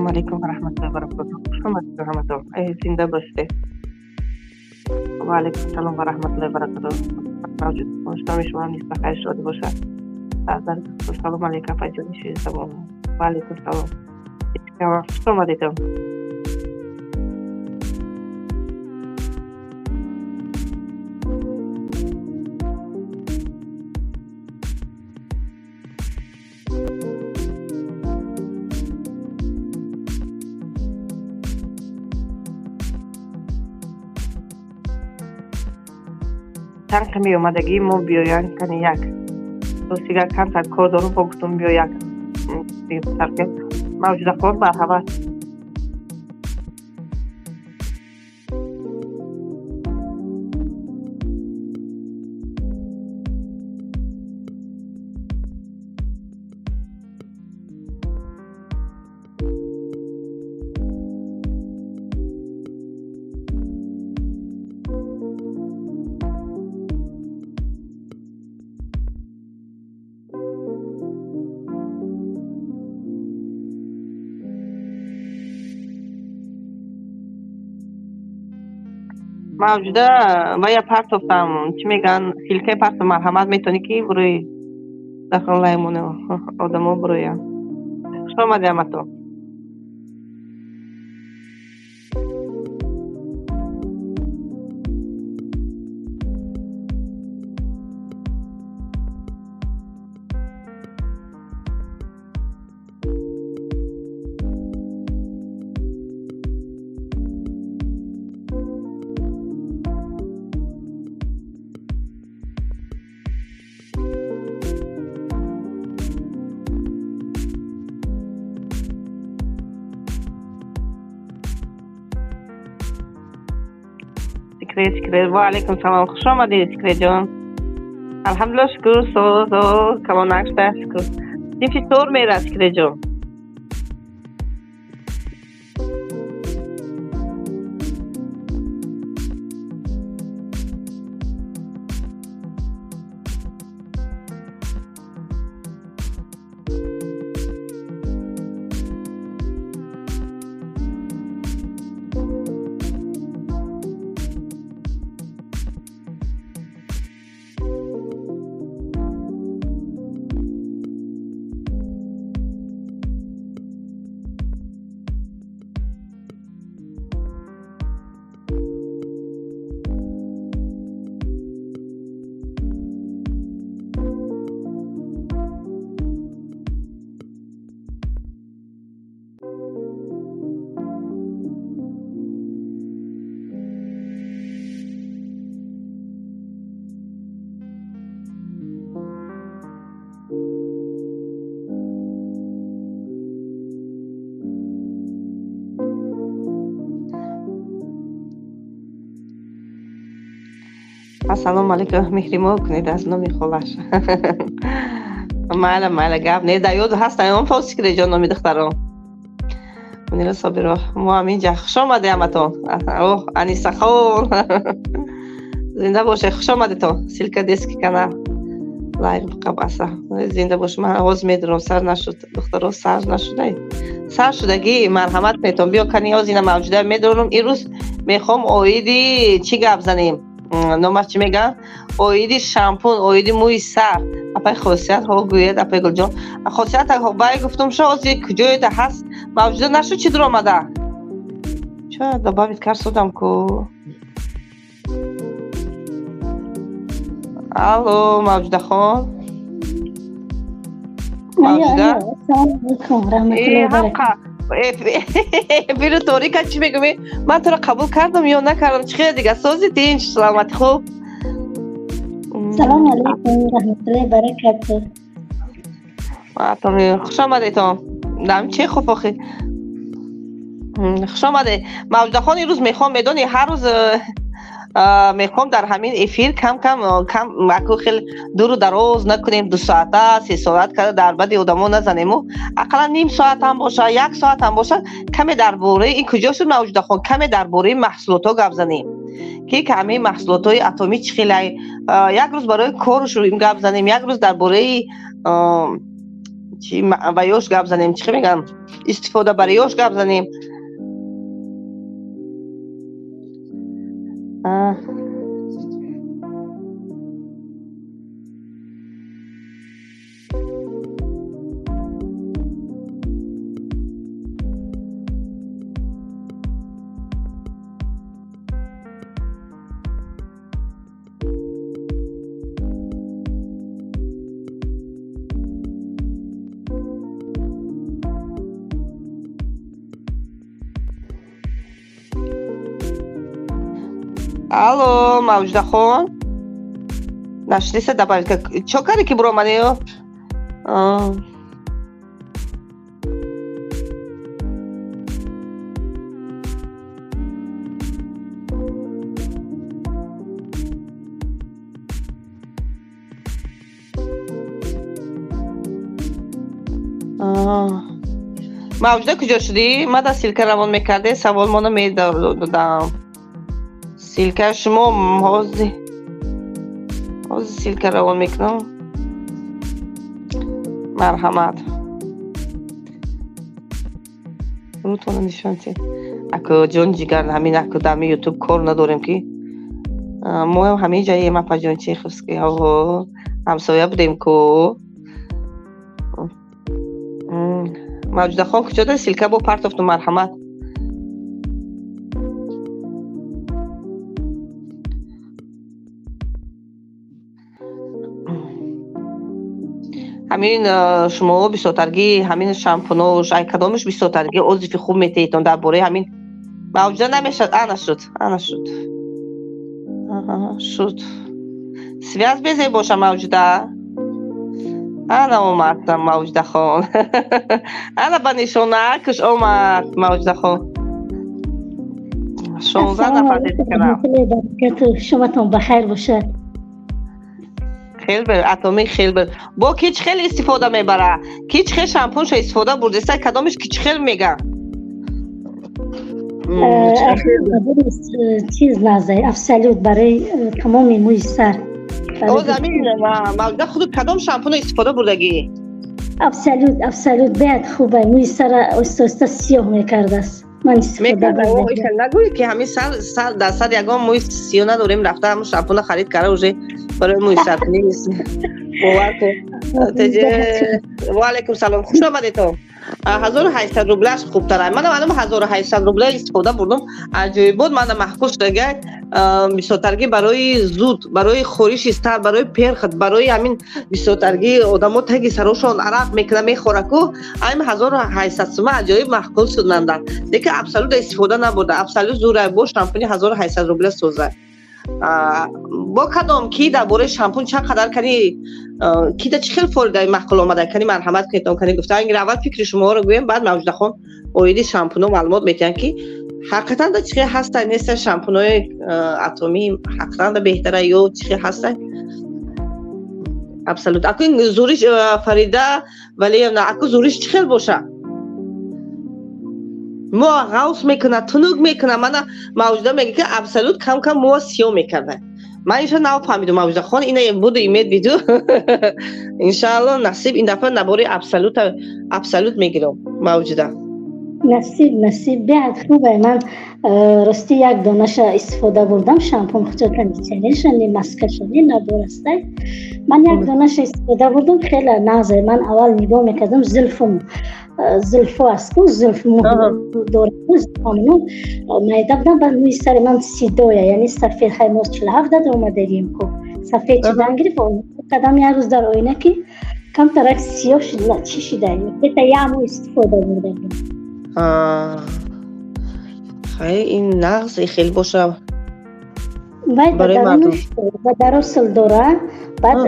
Ассалому алайкум ва раҳматуллоҳи ва баракотуҳ. Хуш омадед ҳаматон. Эй, зинда бошед. Ва алайкум салом ва раҳматуллоҳи ва баракотуҳ. Мавҷуд шумо шумо низ ба хайр шоди бошад. Салом алайкум апаҷони ширинзабон. Ва алайкум салом. Хуш омадед. Чанд ками омадагӣ мо биёян кани як. Ростига камтар кор дорум, бо гуфтум биё як. Мавҷудахон марҳамат. Мавҷуда ва я партофтам, чӣ мегӯянд, ссылкаи партоф, марҳамат, метавонӣ ки бурои дахолаймон одамо буроянд. Хуш омадед ҳаматон. Секрет, ва алейкум салом. Хуш омадед, Секретҷон. Алҳамдулилла, шукр, соз, калонак шуда, шукр. Синфи чор мера, Секретҷон. Ассалому алайкум, меҳримо кунед аз номи холаш. Майла, майла, гап не, дар ёд ҳастам он фоз Секретҷон номи духтарон. Мунира Собиров, мо ҳам инҷа. Хуш омадед ҳаматон. Оҳ, Анисахон. Зинда бошед, хуш омадедтон. Ссылка детский канал. Лайв қабаса. Зинда бош, ман ҳоз медурам, сар нашуд. Духтаро сар нашудай. Сар шудагӣ марҳамат кунедтон. Биё кани ҳоз ина мавҷуда медурам. Имрӯз мехоҳам оиди чӣ гап занем? Номаш чӣ мегӯянд? Оиди шампун, оиди мӯи сар. Апай хосият ҳо гӯяд, апай Гулҷон. Хосият бай гуфтум шо ҳози куҷоеда ҳаст? Мавҷуда нашуд чӣ дуромада? Ча добавить кар судам ку. Алло, Мавҷудахон. Мавҷуда? Ҳамқа. Эфиру торика чӣ мегӯӣ? Ман туро қабул кардам ё накардам? Чӣ хел дига? Сози тинч, саломати хуб. Салому алайкум раҳматуллоҳи баракатуҳ. Хуш омадедтон. Дам чӣ хуб охи. Хуш омадед. Мавҷудахон, имрӯз мехоҳам, медонӣ, ҳар рӯз мехоҳам дар ҳамин эфир кам кам кам аку хел дуру дароз накунем, 2 соата, 3 соат карда дар бади одамо назанему, ақаллан ним соат ҳам бошад, 1 соат ҳам бошад, каме дар бораи ин куҷо шуд Мавҷудахон, каме дар бораи маҳсулотҳо гап занем, ки ками маҳсулотҳои атомӣ чӣ хелай. Як рӯз барои кору шуд гап занем, як рӯз дар бораи Чи ваёш гап занем, чӣ мегӯям, истифода бариёш гап занем. Алло, Мавҷудахон, нашлиса добавить. Чо карди ки буромадиё? Мавҷуда куҷо шудӣ? Ма да ссылка равон мекарде, саволмоно медодам. Ссылка шумо ҳозир ссылка равон мекунам. Марҳамат. Рӯтона нишон тед. Ако ҷон ҷигар, ҳамин ако дар ҳамин ютуб кор надорем ки моам ҳамин ҷаем, апаҷон Чеховский. Ҳо, ҳамсоя будем ку. Мавҷудахон куҷо дар ссылка бо партофту, марҳамат. Ҳамин шумо бисёртарги ҳамин шампунош, ай кадомаш бисёртарги отзыви хуб метеҳитон дар бораи ҳамин? Мавҷуда намешавад. Ана шуд, ана шуд, шуд. Связь безе боша, Мавҷуда. Ана омад Мавҷудахон. Ана ба нишонакаш омад Мавҷудахон. 16 нафар дидиканам. Шуматон бахайр бошад. Хелбер, атоми хелбер. Бо ки чӣ хел истифода мебара? Ки чӣ хел шампунша истифода бурдеста, кадомиш ки чӣ хел мега? Чиз назай, абсолют барои тамоми мӯи сар. Оз ҳамин Мавҷуда худ кадом шампуно истифода бурдагӣ? Абсолют, абсолют беҳад хубай, мӯи сара оҳиста оҳиста сиёҳ мекардааст. Ман истифода бурдам. Нагӯй ки ҳамин сар дар сар ягон мӯи сиёҳ надорем, рафта ҳамун шампуно харид карда уже барои мӯи сар нест. Бовар кун. Ва алайкум салом. Хуш омадед. 1800 рублаш хубтар. Манам анам 1800 рубла истифода бурдум. Аҷоибот мана маҳкул шудага, бисёртарги барои зуд, барои хориши сар, барои перхот, барои ҳамин бисёртарги одамо таги сарошон арақ мекуна, мехӯраку, ҳамин 1800 сума аҷоиб маҳкул шуднанда. Лекин абсолют истифода набурда. Абсолют зура бо шампуни 1800 рубла соза. Бо кадом ки дар бораи шампун чанд қадар кани ки да чӣ хел фоидаи маҳкул омада, кани марҳамат кунед, кани гуфта. Аввал фикри шуморо гӯем, баъд Мавҷудахон оиди шампуно маълумот метиҳанд ки ҳақиқатан да чӣ хел ҳаста неста шампунои атомӣ, ҳақиқатан да беҳтара ё чӣ хел ҳаста абсолют. Аку зуриш Фарида Валиевна, аку зуриш чӣ хел боша? Мо ғавс мекунад, тунук мекунад. Мана Мавҷуда мега ки абсолют кам кам мо сиёҳ мекарда. Ман инша нав фаҳмидум, Мавҷудахон, ина буду имед виду. Иншаалло насиб ин дафъа набори абсолюта абсолют мегирам, Мавҷуда. Насиб, насиб, беҳад хубай. Ман рости як донаша истифода бурдам шампун, хучо кондитсионерша не, маскаша не, наборастай. Ман як донаша истифода бурдам, хеле нағзе. Ман аввал нигоҳ мекардам зулфум, зулфо аст ку, зулф дорам, майда будам, баъд мӯи сари ман сидоя, яъне сафед. Хай моз 47 дад омадагим ку, сафед чидан гирифт. Қадам як рӯз дар оина ки камтарак сиёҳ шуд, чӣ шида? Бета як мӯ истифода бурда. Хай, ин нағз хел боша. Вай даросл дора, баъд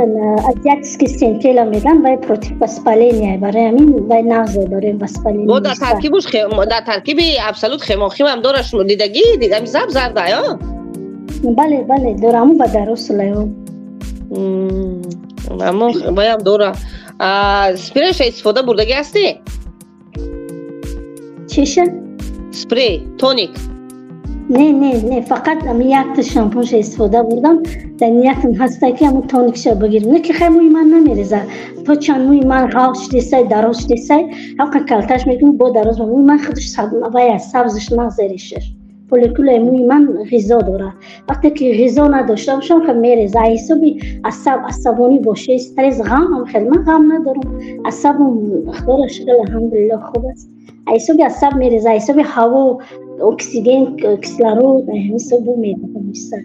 азиатский центела меган, вай против воспаления, барои ҳамин вай нағзе барои воспаление. Бо дар таркибуш, дар таркиби абсолют хемохим ҳам дора, шумо дидагӣ? Дидам, заб зарда ё? Бале, бале, дора, ҳамун ба даросл ё. Аммо ваям дора. Спрейша истифода бурдагӣ ҳастӣ? Чиша? Спрей, тоник. Не, не, не, фақат ами якта шампунша истифода бурдам. Дар ниятам ҳаста ки ҳамун тоникша бигирам. Не ки хай мӯи ман намереза. То чанд мӯи ман ғафш десай, дароз десай, ҳамқа калташ мекунам, бо дароз мӯи ман худаш вай аст, сабзиш нағзеришаш. Фолликулаи мӯи ман ғизо дорад. Вақте ки ғизо надошта бошам, хай мереза. Аз ҳисоби асаб, асабонӣ боше, стресс, ғам ҳам хеле ман ғам надорам. Асабам, Худоро шукр, алҳамдулиллоҳ, хуб аст. Аз ҳисоби асаб мереза, аз ҳисоби ҳаво, оксиген, кислород, ҳисобу мереза.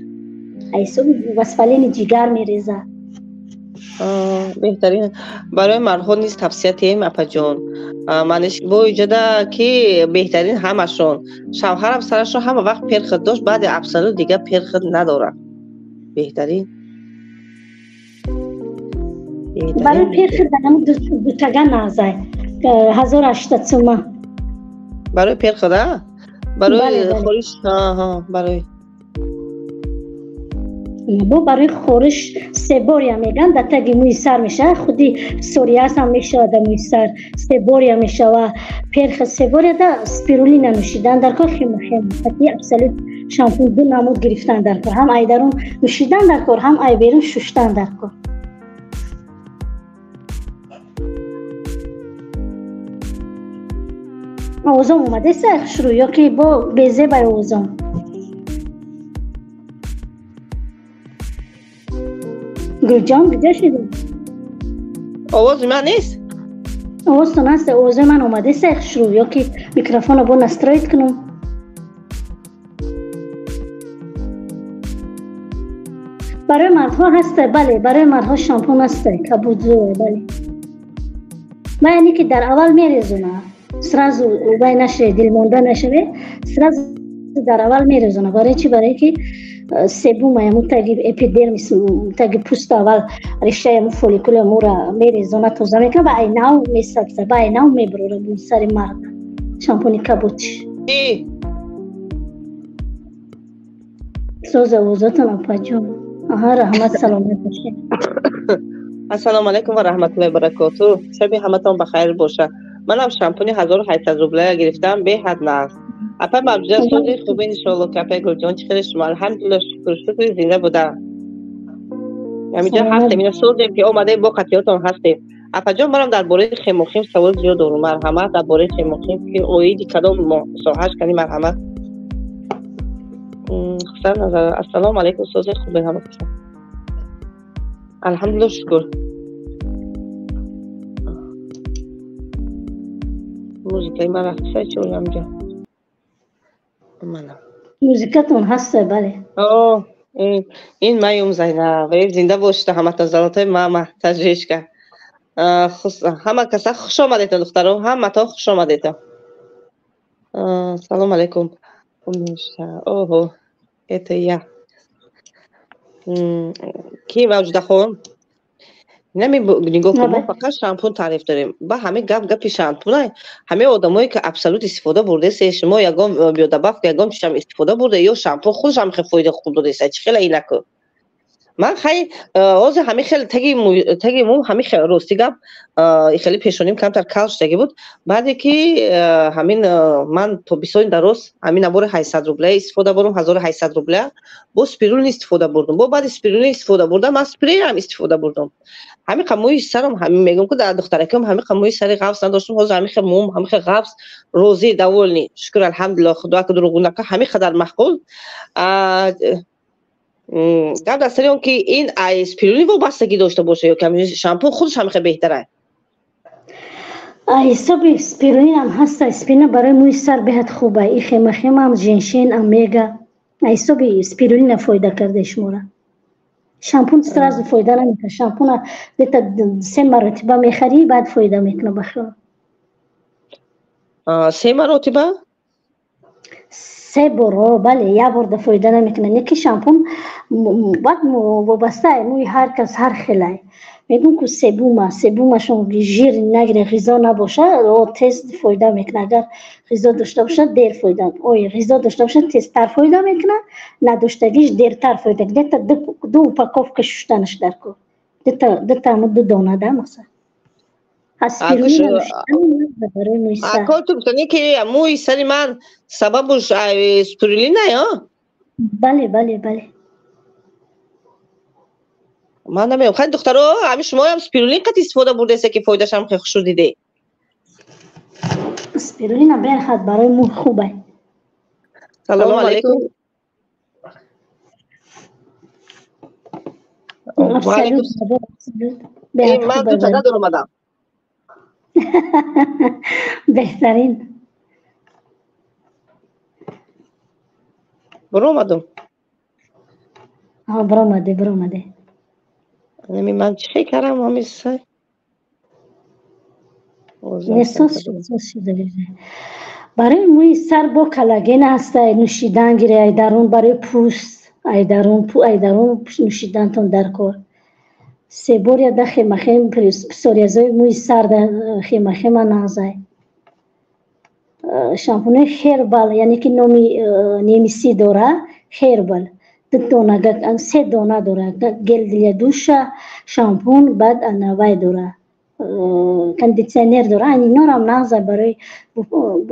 Аз ҳисоби воспаление ҷигар мереза. Беҳтарин. Барои мардҳо низ тавсия тиҳем, апаҷон. Маниш бо иҷода ки беҳтарин ҳамашон. Шавҳарам сарашро ҳама вақт перхот дошт, баъди Абсолют дига перхот надорад. Беҳтарин. Барои перхот дар ҳамин дутага нағзай. 1800 сума. Барои перхот, а? Барои хориш, барои бо барои хориш себория меган, дар таги мӯи сар мешавад, худи псориаз ҳам мешавад дар мӯи сар, себория мешавад. Перха себория да спирулина нӯшидан дар кор, хемохем ҳати Абсолют шампун ду намуд гирифтан дар кор, ҳам ай дарун нӯшидан дар кор, ҳам ай берун шуштан дар кор. Овозом омадеса хушрӯ ё ки бо безебай овозом? Гулҷон, куҷо шудӣ? Овози ман нест? Овозтон ҳаст, овози ман омадеса хушрӯ ё ки микрофонро бо настроить кунам? Барои мардҳо ҳаста, бале, барои мардҳо шампун ҳаста, кабудзо, бале. Ва яъне ки дар аввал мерезона, сразу вай нашаве, дилмонда нашаве, сразу дар аввал мерезона. Барои чӣ? Барои ки себума яму таги эпидермис, таги пӯст аввал решаи яму фолликула мура мерезона, тоза мекунад ва ай нав месабза, ва ай нав мебурора мӯи сари марда. Шампуни кабудш. Соз овозатон, апаҷон. Аҳа, раҳмат, саломат бошед. Ассалому алайкум ва раҳматуллоҳи баракоту. Шаби ҳаматон ба хайр бошад. Манам шампуни 1800 рубля гирифтам, беҳад нағз. Апа Мавҷуда, сози хубе иншоалло, ки апаи Гулҷон, чӣ хеле шумо? Алҳамдулиллоҳ, шукр, шукри, зинда будам. Ҳаминҷо ҳастем, ина созем ки омадаем, бо қатиётон ҳастем. Апаҷон, манам дар бораи хемохим савол зиёд дорум. Марҳамат, дар бораи хемохим ки оиди кадом соҳааш кани, марҳамат. Хусрав Назар, ассалому алайкум, сози хубе ҳама каса. Алҳамдулиллоҳ, шукр. Музикаи ман рафта чӣ ҳамҷо? Мана. Музикатон ҳаста, бале. О, ин маюм Зайнаб, зинда бошед ҳаматон, золотой мама, таҷришка. Ҳама каса хуш омадетон, духтаро, ҳаматон хуш омадетон. Салом алайкум. Оҳо, это я. Ки Мавҷудахон? Нами нигоҳ кун, мо фақат шампун таъриф дорем. Ба ҳамин гап гапи шампунай, ҳамаи одамое ки Абсолют истифода бурдесе, шумо ягон биодабаф, ягон чизам истифода бурда, ё шампун худаш ҳам хеле фоида хуб додеса, чӣ хела инаку? Ман хай ҳозир ҳамин хел таги мӯ ҳамин хел рости гап, хеле пешоним камтар кал шудаги буд. Баъде ки ҳамин ман то бисони дароз ҳамин набори 800 рубля истифода бурдам, 1800 рубля, бо спирулин истифода бурдам. Бо баъди спирулин истифода бурдам, ман спреям истифода бурдам. Ҳамин қа мӯи сарам, ҳамин мегӯям ки дар духтаракам ҳамин қа мӯи сари ғафс надоштам, ҳозир ҳамин хел мӯм, ҳамин хел ғафс, розӣ, довольный. Шукр, алҳамдулиллоҳ, худо ака дурӯғ нака, ҳамин қадар маъқул. Гап дар сари он ки ин ай спирулин вобастагӣ дошта боша ё ки шампун худаш ҳам хеле беҳтар. Ҳисоби спирулин ҳам ҳаста, спирулин барои мӯи сар беҳад хуба. И хемохемам, женьшень, омега. Ҳисоби спирулина фоида карда шумора. Шампун сразу фоида намекунад. Шампуна где-то 3 маротиба мехарӣ, баъд фоида мекунад ба хиёл. 3 маротиба? 3 бор, бале, як бор да фоида намекунад. Не ки шампун баъд вобаста мӯи ҳар кас ҳар хелай. Мегӯм ку себума, себумашон жир нагире, ғизо набоша, тез фоида мекунад. Агар ғизо дошта бошад, дер фоида. Ой, ғизо дошта бошад, тезтар фоида мекунад, надоштагиш дертар фоида. Где-то ду упаковка шуштанаш дар кор. Дута ду дона да, масалан. Спирулина нӯшидан барои мӯи сар. Ако ту гуфтанӣ ки мӯи сари ман сабабуш спирулина ё? Бале, бале, бале. Ман намедонам. Хай духтаро, ҳамин шумоям спирулин қат истифода бурдеста ки фоидашам хеле хушрӯ диде. Спирулина беҳад барои мӯ хуб аст. Салому алайкум. Ман ду та надор омадам. Беҳтарин. Баромадам. Баромаде, баромаде. Нами ман чӣ кардам ҳамин сай? Барои мӯи сар бо коллаген ҳаст, нӯшидан гире, ай дарун барои пӯст, ай дарун ай дарун нӯшидантон дар кор. Се бор яда хемахем псориазои мӯи сар хемахема нағзай. Шампуни Хербал, яъне ки номи немисӣ дора, Хербал. Ду дона, се дона дора, гель для душа, шампун, баъд вай дора. Кондитсионер дора, инорам нағза барои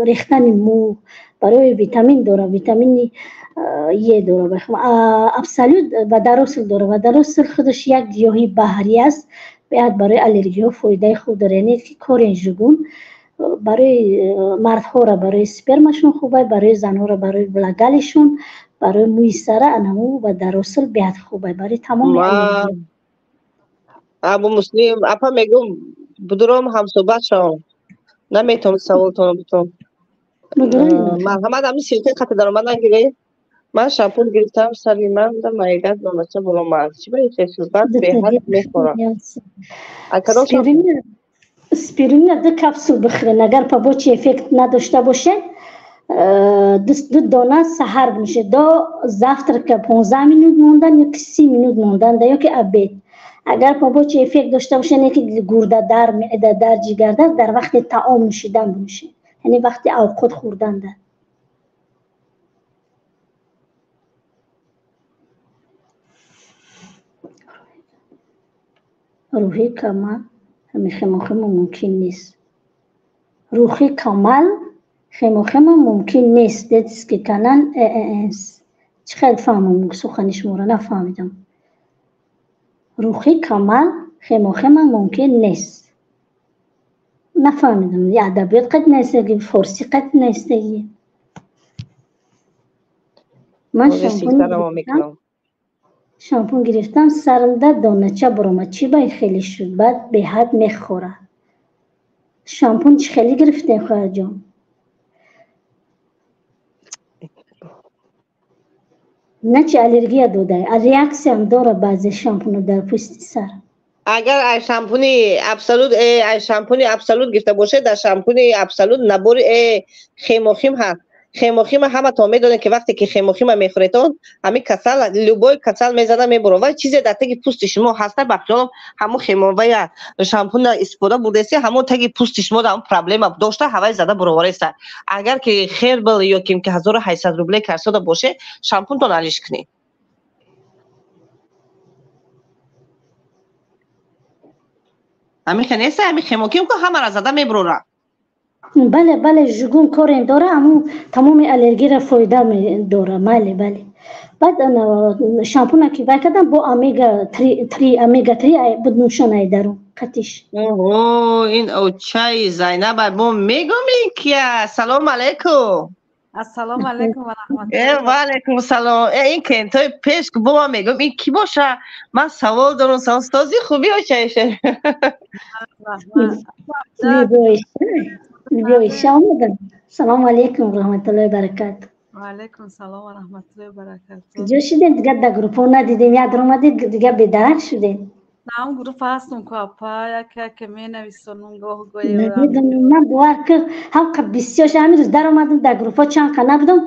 рехтани мӯ, барои витамин дора, витамини Е дора. Абсолют водоросл дора. Водоросл худаш як гиёҳи баҳрӣ аст, беҳад барои аллергиҳо фоидаи хуб дора, яъне ки корень жугун барои мардҳоро барои спермашон хуб аст, барои занҳоро барои влагалишон, барои мӯи сара анаму водоросл беҳад хуб аст барои тамоми аллергиҳо. Абу Муслим, апа мегӯм, будуром ҳамсӯҳбат шавам. Наметавонам саволтонро бутон. Марҳамат, ҳамин силкаи хати даромад нагиред. Ман шампун гирифтам, сари ман да майгаз номача баромад. Чӣ ба ин суҳбат беҳад мехӯрам. Спирулина ду капсул бихӯрен, агар побочный эффект надошта бошед, ду дона саҳар бинӯшед. До завтрака 15 минут мондан ё ки 30 минут мондан ё ки обед. Агар побочный эффект дошта бошед, яъне ки гурдадар, меъдадар, ҷигардар, дар вақти таом нӯшидан бинӯшед, яъне вақти авқот хӯрданда. Рӯҳи камал хемохема мумкин нест. Рӯҳи камал хемохема мумкин нест. Детский канал ЭЭС. Чӣ хел фаҳмам сухани шуморо нафаҳмидам. Рӯҳи камал хемохема мумкин нест. Нафаҳмидам. Адабиёт қад нестаги, форсӣ қад нестаги. Ман шампун гирифтам, сарамда донача баромад. Чӣ ба хеле шуд? Баъд беҳад мехӯра. Шампун чӣ хеле гирифтем, хоҳарҷон? На чи аллергия дода, реаксиям дора баъзе шампуно дар пӯсти сар. Агар ай шампуни Абсолют, ай шампуни Абсолют гирифта бошед, дар шампуни Абсолют набори хемохим ҳаст. Хемохима ҳаматон медонед ки вақте ки хемохима мехӯретон, ҳамин касал, любой касал мезана мебуро. Вай чизе дар таги пӯсти шумо ҳаста, ба хиёлам ҳамон хемовая шампуна истифода бурдаси, ҳамон таги пӯсти шумо ҳамон проблема дошта, ҳавай зада буровареста. Агар ки Хербал ё ки 1800 рубле карсода боше, шампунтон алиш кунед. Ҳамин хе неста, ҳамин хемохим ку ҳамаро зада мебурора. Бале, бале, жугун корен дора, аммо тамоми аллергияро фоида дора. Бале, бале. Баъд шампуна ки вай кардам бо омега 3, омега 3 буд нӯшон ай дарун қатиш. Оҳо, ин очаи Зайнаб бо мегӯм ин кия. Салому алайкум. Ассалому алайкум ва раҳматуллоҳ. Ва алайкум салом. Ин кентои пеш бо ман мегӯм ин кӣ боша? Ман савол дорам, савол сози хубӣ очаиша. Биёиша омадам. Салому алайкум ва раҳматуллоҳи баракату. Ва алайкум салом ва раҳматуллоҳи баракату. Куҷо шудем? Дигар дар группҳо надидем, як омадед, дигар бедарак шудем. На он группа ҳастум ку апа, яке яке менависонум гоҳ гоҳе. Намедонам, ман бовар ки ҳамқа бисёр ҳамин рӯз даромадам дар группҳо чанд қа набудам,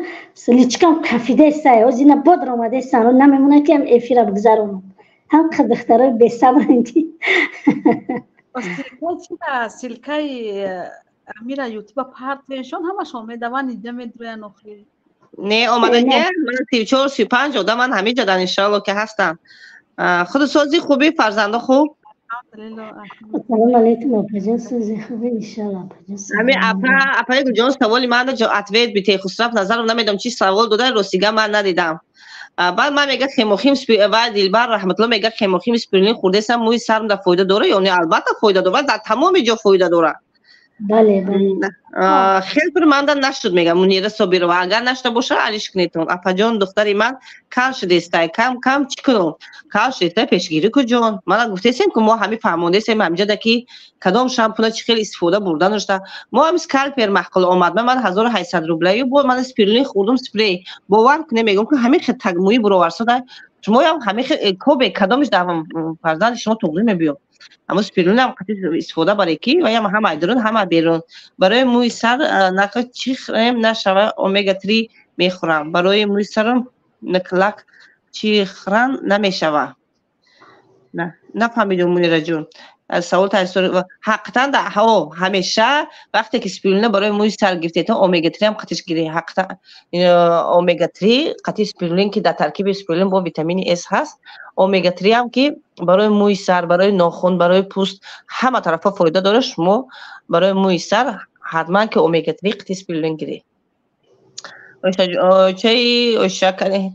личкам кафидаеста, ҳоз ина бодр омадаеста, намемонад ки ам эфира бигзаронам. Ҳамқа духтарои бесабранд ки. Силкаи чи силкаи амира ютуба партеншон ҳамашон медаванд, иҷа медроян охир. Не, омадагия ман 34 35 одаман ҳамин ҷодан иншоалло ки ҳастам. Худсозӣ хубӣ, фарзандо хуб? Ассалому алайкум, апаҷон, сӯзи хуби, иншалло, апаҷон. Ҳами апа, апаи Гулҷон, саволи ман ответ бите. Хусрав Назаров, намедонам, чи савол дода, ростига ман надидам. Баъд ман мега хемохим ва Дилбар Раҳматулло мега: хемохим, спирулин хӯрдесам, мӯи сарм да фоида дора ё не? Албатта, фоида дора, дар тамоми ҷо фоида дора. Бале, бале. Хел пир манда нашуд, мега Мунира Собирова. Агар нашуда боша, алиш кунетон. Апаҷон, духтари ман кал шудестай, кам кам, чӣ кунам? Кал шудестай, пешгирӣ куҷон? Мана гуфтесем, ки мо ҳами фаҳмондесем ҳамиҷада, ки кадом шампуна чӣ хел истифода бурда нушта. Мо ҳами скальпер маъқул омад. Ман 1800 рублаю бо ман спирулин хӯрдум, спрей. Бовар куне, мегӯм, ки ҳамин хел тагмӯӣ буроварсода. Шумоям ҳамин хел кобе кадомиш дар фарзанди шумо туғрӣ мебиёд. Ҳамун спирулинам қатъи истифода баре, ки ваям ҳама дарун, ҳама берун. Барои мӯи сар нака чӣ хӯрем нашава? Омега 3 мехӯрам. Барои мӯи сарам наклак чӣ хӯран намешава? Нафаҳмидум, Мунираҷон, савол. Ҳақиқатан ҳамеша вақте ки спирулина барои мӯи сар гирифтетон, омега 3 ҳам қатиш гирӣ. Ҳақиқатан омега 3 қатъи спирулин, ки дар таркиби спирулин бо витамини С ҳаст, омега 3 ҳам, ки барои мӯи сар, барои нохун, барои пӯст, ҳама тарафа фоида дорад. Шумо барои мӯи сар ҳатман ки омега 3 қатъи спирулин гирӣ. Чаи оша кане,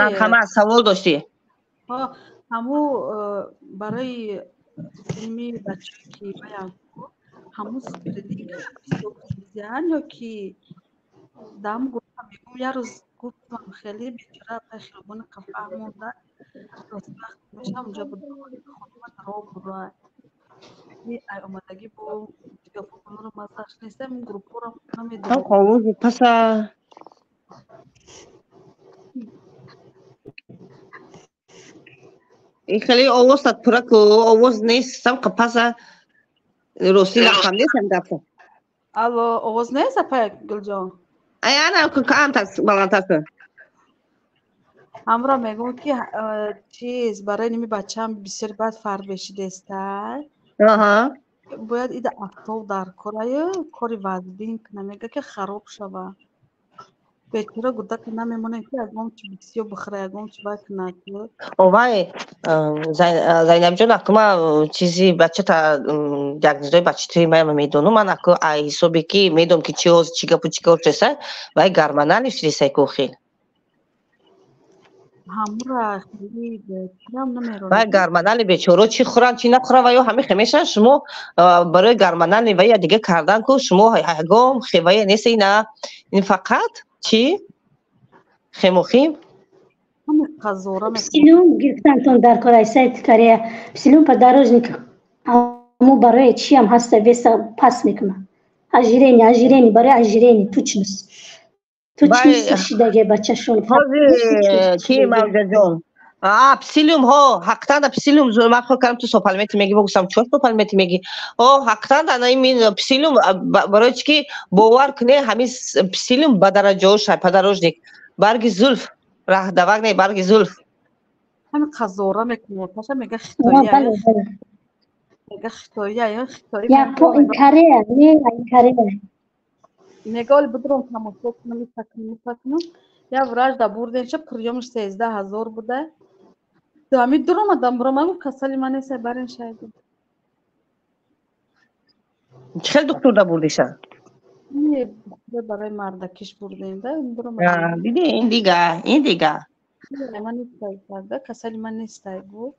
марҳамат, савол доштӣ? Ҳаму барои илми бача, ки баям ҳаму спирулин ё ки дам гуфтам, мегум, як рӯз гуфтам, хеле бечора апай хиёбони қафаҳ монда. Рост вақт мешам унҷа буд, хонума даро бура ай омадагӣ бо гапоро маззаш нестам, группоро намедонам. Паса. Ин хеле овозат пура ку, овоз нест, сам паса, ростӣ нафаҳмидесам гапо. Алло, овоз нест, апай Гулҷон? Ай, ана камтар баландтар кун. Ҳамро мегӯм, ки чиз барои ними бачаам бисёр баъд фарбешидестай, бояд ида афтоб дар кораю кори вазбин кунам, мега, ки хароб шава. Бечора гудака намемонем, ки ягон чи бисёр бихӯра, ягон чи вай кунад. Овай, Зайнабҷон, акума чизи бачата, диагнозои бачатои ман медонам. Ман аку ай ҳисобе ки медонам, ки чи ҳозир, чи гапу, чи кор шудеса, вай гормонали шудесай кохел. Вай гормонали, бечоро, чӣ хӯранд, чӣ нахӯранд, ва ё ҳами хемешан. Шумо барои гормонали вая дига кардан ку, шумо ягон хевая нест. Ина ин фақат чӣ хемохим. Псилиум гирифтантон дар кораи сайти Корея, псилиум подорожник, аммо барои чиам ҳаста, веса пас мекунад, ожирение, ожирение, барои ожирение, тучность, тучность шидаге бачашон. Ки, Мавҷаҷон, а псилиум ҳо, ҳақиқатан псилиум. Ман фикр кардам, ту сопалмети меги, богустам, чор сопалмети меги. О, ҳақиқатан ана ин псилиум барои чи ки, бовар куне, ҳамин псилиум ба дараҷаоша подорожник, барги зулф, раҳдавак не, барги зулф. Ҳамин қазора мекунад, паша мега хитоия, мега хитоия ё хитои. Корея не, Корея. Мега оли бидром тамошо кунам, итакунам, итакунам. Я врач да бурденша, приёмш 13 000 буда. Ами дуромадам, буромад, гуфт, касали ман несай, барин шайду. Чӣ хел духтур да бурдиша? Барои мардакиш бурдем да. Диди, ин дига, ин дига. Ман нестай, касали ман нестай, гуфт.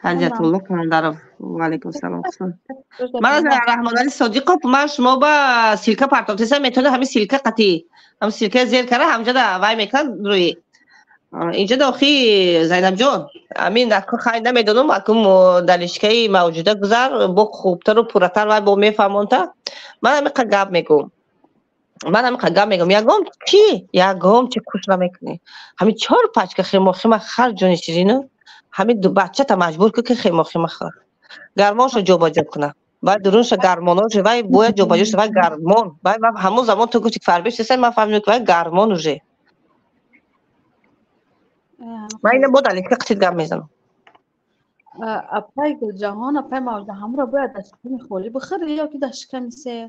Ҳаҷатулло Кандаров, ваалайкум салом. Ман Раҳмонали Содиқов, ман шумо ба ссылка партофтеса, метавонед ҳамин ссылка қатӣ, ҳамин ссылка зер кара, ҳамҷода вай мекунад рӯи инҷо охи. Зайнабҷон, амин аку хай намедонам, аку далишкаи мавҷуда гузар, бо хубтару пурратар вай бо мефаҳмонта. Ман ҳамиқа гап мегӯм, ман ҳамиқа гап мегӯм: ягон чи, ягон чи куш намекунӣ. Ҳамин чор пачка хемохима хар, ҷони ширину, ҳамин бачата маҷбур кун, ки хемохима хӯр, гармоншо ҷобаҷо куна, вай дурунша гармонош, вай бояд ҷобаҷо шава. Вай гармон, вай ҳамон замон ту гуфти, фарбеш неста, ман фаҳмидам, ки вай гармон уже. Ман ина бо далишка қитит гап мезанам. Апай Гулҷаҳон, апай Мавҷуда, ҳамро бояд дар шиками холӣ бихӯрӣ ё ки дар шиками сер?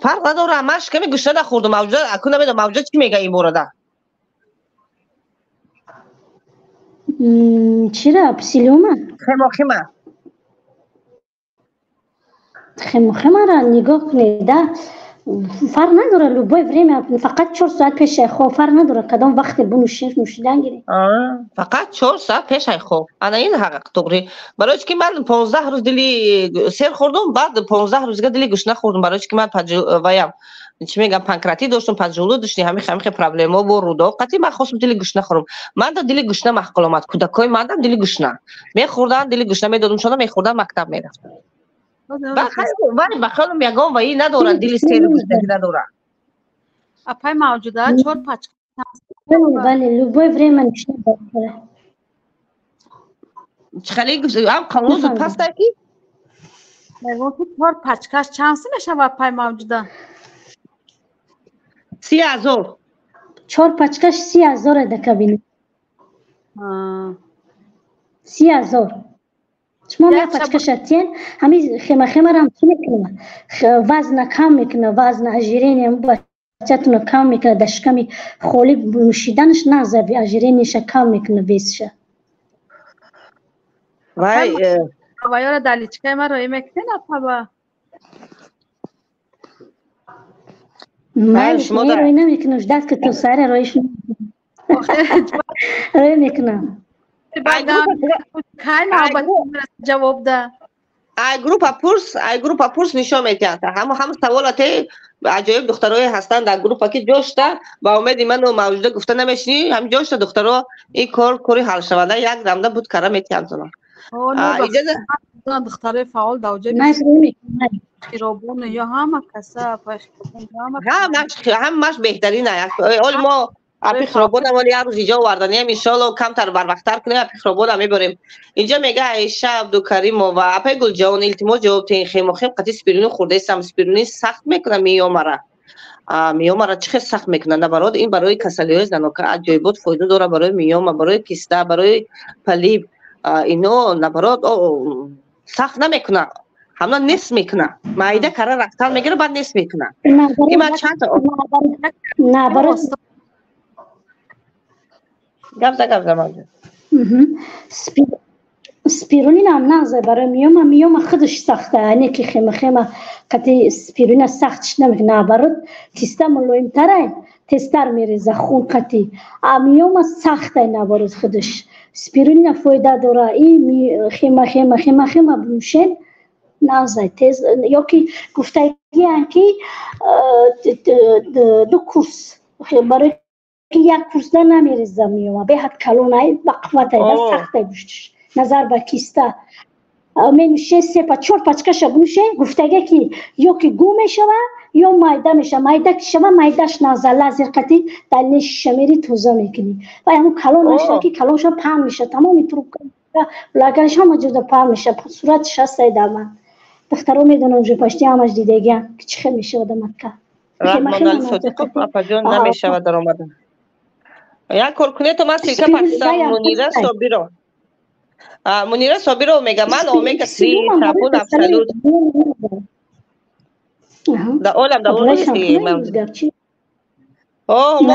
Фарқ надорам, ман шиками гушна нахӯрдум. Мавҷуда аку намедонам, Мавҷуда чӣ мега ин борада. Чира, псилиума? Хемохима. Хемохимара нигоҳ кунед, да, фарқ надора, любое время, фақат 4 соат пешай хоб, фарқ надора кадом вақте бинӯшед, нӯшидан гиред. Фақат 4 соат пешай хоб. Ана ин ҳақ туғри, барои чи ки ман 15 рӯз дили сер хӯрдум, баъд 15 рӯзга дили гӯшна хӯрдум, барои чи ки ман ваям, чӣ мегам, панкреатит доштум, поджелудочный, ҳамихе проблемо бо рудо қатъи. Ман хостум дили гӯшна хӯрам, манда дили гӯшна маъқул омад, кӯдакҳои мандам дили гӯшна мехӯрдан, дили гӯшна медодум шона, мехӯрдан, мактаб мерафтан. Вай ба хаёлам ягон ваи надорад, дили сери гӯшнагӣ надорад. Апай Мавҷуда, чор пачка? Бале, любое время. Чӣ хеле ҳам қалозу паста ки. Чор пачкаш чанд сум мешава, апай Мавҷуда? 30 000. Чор пачкаш 30 000 да кабинет, 30 000. Шумо як пачкаша тиен, ҳами хемахемарам чӣ мекуна? Вазна кам мекуна, вазна, ожирение бачатуна кам мекуна. Дар шиками холӣ нӯшиданаш назаби, ожирениеша кам мекуна, весша. Вай. Вайора дар личкаи ма роӣ мекунен, апаба? Роӣ намекунам, ждать ки то саҳара роиш роӣ мекунам. Кай навбат ҷавоб да? Ай группа пурс, ай группа пурс, нишон медиҳанд. Ҳама саволате аҷоиб духтарое ҳастанд дар группа, ки ҷошта ба умеди ману Мавҷуда гуфта намешинӣ, ҳам ҷошта духтаро ин кор кори ҳалшаванда, як дамда буд кара метиҳанд. Духтарои фаъол даоҷа хиробон ё ҳама каса. Ҳамаш беҳтарин. Оли мо апи хиробонам, оли як рӯз иҷо оварданиям, иншоалло, камтар барвақттар кунем, апи хиробонам мебарем. Инҷа мега Аиша Абдукаримова: «Апай Гулҷаон, илтимос, ҷавоб теҳин, хемохем қати спирулин хӯрдаистам, спирулин сахт мекуна миёмара?» Миёмара чӣ хел сахт мекуна? Наоборот, ин барои касалиҳои занока аҷоибот фоида дорад, барои миёма, барои киста, барои полип. Ино наоборот сахт намекуна, ҳамна нест мекуна, майда кара рафтан мегира, баъд нест мекуна. Ин чанд Наоборот. Гапза, гапза, Мавҷуд. Спирулина нағзе барои миёма, миёма худаш сахта, не ки хема-хема қати спирулина сахт намекуна. Наоборот, киста мулоимтарай, тезтар мереза хун қати, а миёма сахтай, наоборот, худаш спирулина фоида дора. И хема-хема, хема-хема бинӯшен, нағзай, тез. Ёки гуфтагиян, ки ду курс, барои ки як курсда намереза миёма, беҳад калонай, бақувватай да, сахтай гӯшташ назар ба киста. Менӯше, се па чор пачкаша бинӯше, гуфтага, ки ё ки гум мешава, ё майда мешава. Майда ки шава, майдаш наза, лазер қати далини шиша мери, тоза мекунӣ. Ва ҳамун калон нашава, ки калон шава, паҳн меша, тамоми трубка, лаганш, ҳама ҷода паҳн меша. Суратиш ҳастай дар ман, духтаро медонам, уже почти ҳамаш дидагиам, ки чӣ хел мешавада матка. Раҳмонали Содиқов, апаҷон, намешава даромадан. Як кор кунед, то ман ссылка пастам. Мунира Собиро, Мунира Собиро мега: «Ман омега 3 шампун Абсолют да олам да». О, мо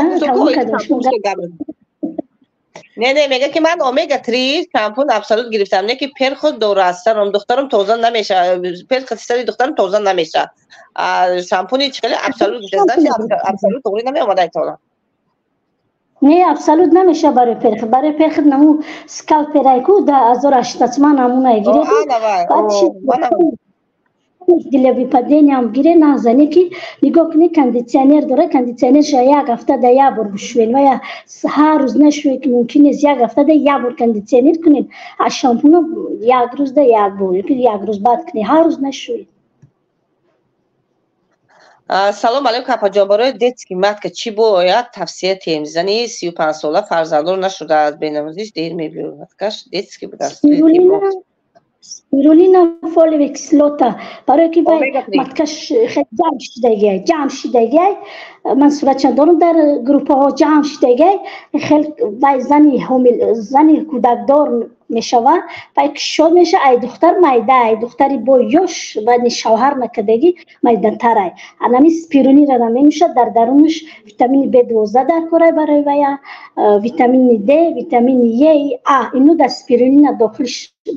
не, мега, ки ман омега 3 шампун Абсолют гирифтам, не ки перхоть дора аз сарам духтарам тоза намеша, перхоти сари духтарам тоза намеша. Шампуни чӣ хеле Абсолют гирифта, Абсолют туғри намеомада айтона. Не, Абсолют намеша барои перхоть. Барои перхоть наму скалперайку да 1800 ман, намунай гире, для выпадениям гире, нағзане. Ки нигоҳ кунед, кондитсионер дора, кондитсионерша як ҳафта да як бор бишӯен, ва ҳар рӯз нашӯе, ки мумкин нест, як ҳафта да як бор кондитсионер кунед, а шампуно як рӯз да як бор, як рӯз баъд кунед, ҳар рӯз нашӯед. Салом алейкум, апаҷон, барои детский матка чӣ бояд тавсия тиҳем? Зани 35-сола, фарзанддор нашудааст, бенавозиш дер мебиёяд, маткаш детский будааст. Спирулина, фолиевая кислота, барое ки вай маткаш хеле ҷамъ шидагиай, ҷамъ шидагиай. Ман суратшон дорам дар группаҳо, ҷамъ шидагиай хел. Вай зани ҳомил, зани кӯдакдор мешавад, вай кишод меша. Ай духтар майда, ай духтари бо ёш, баъди шавҳар накардагӣ майдантарай. Анами спирулинара менӯшад, дар дарунаш витамини Б12 дар корай барои вая, витамини Д, витамини Е, А, ино дар спирулина дохил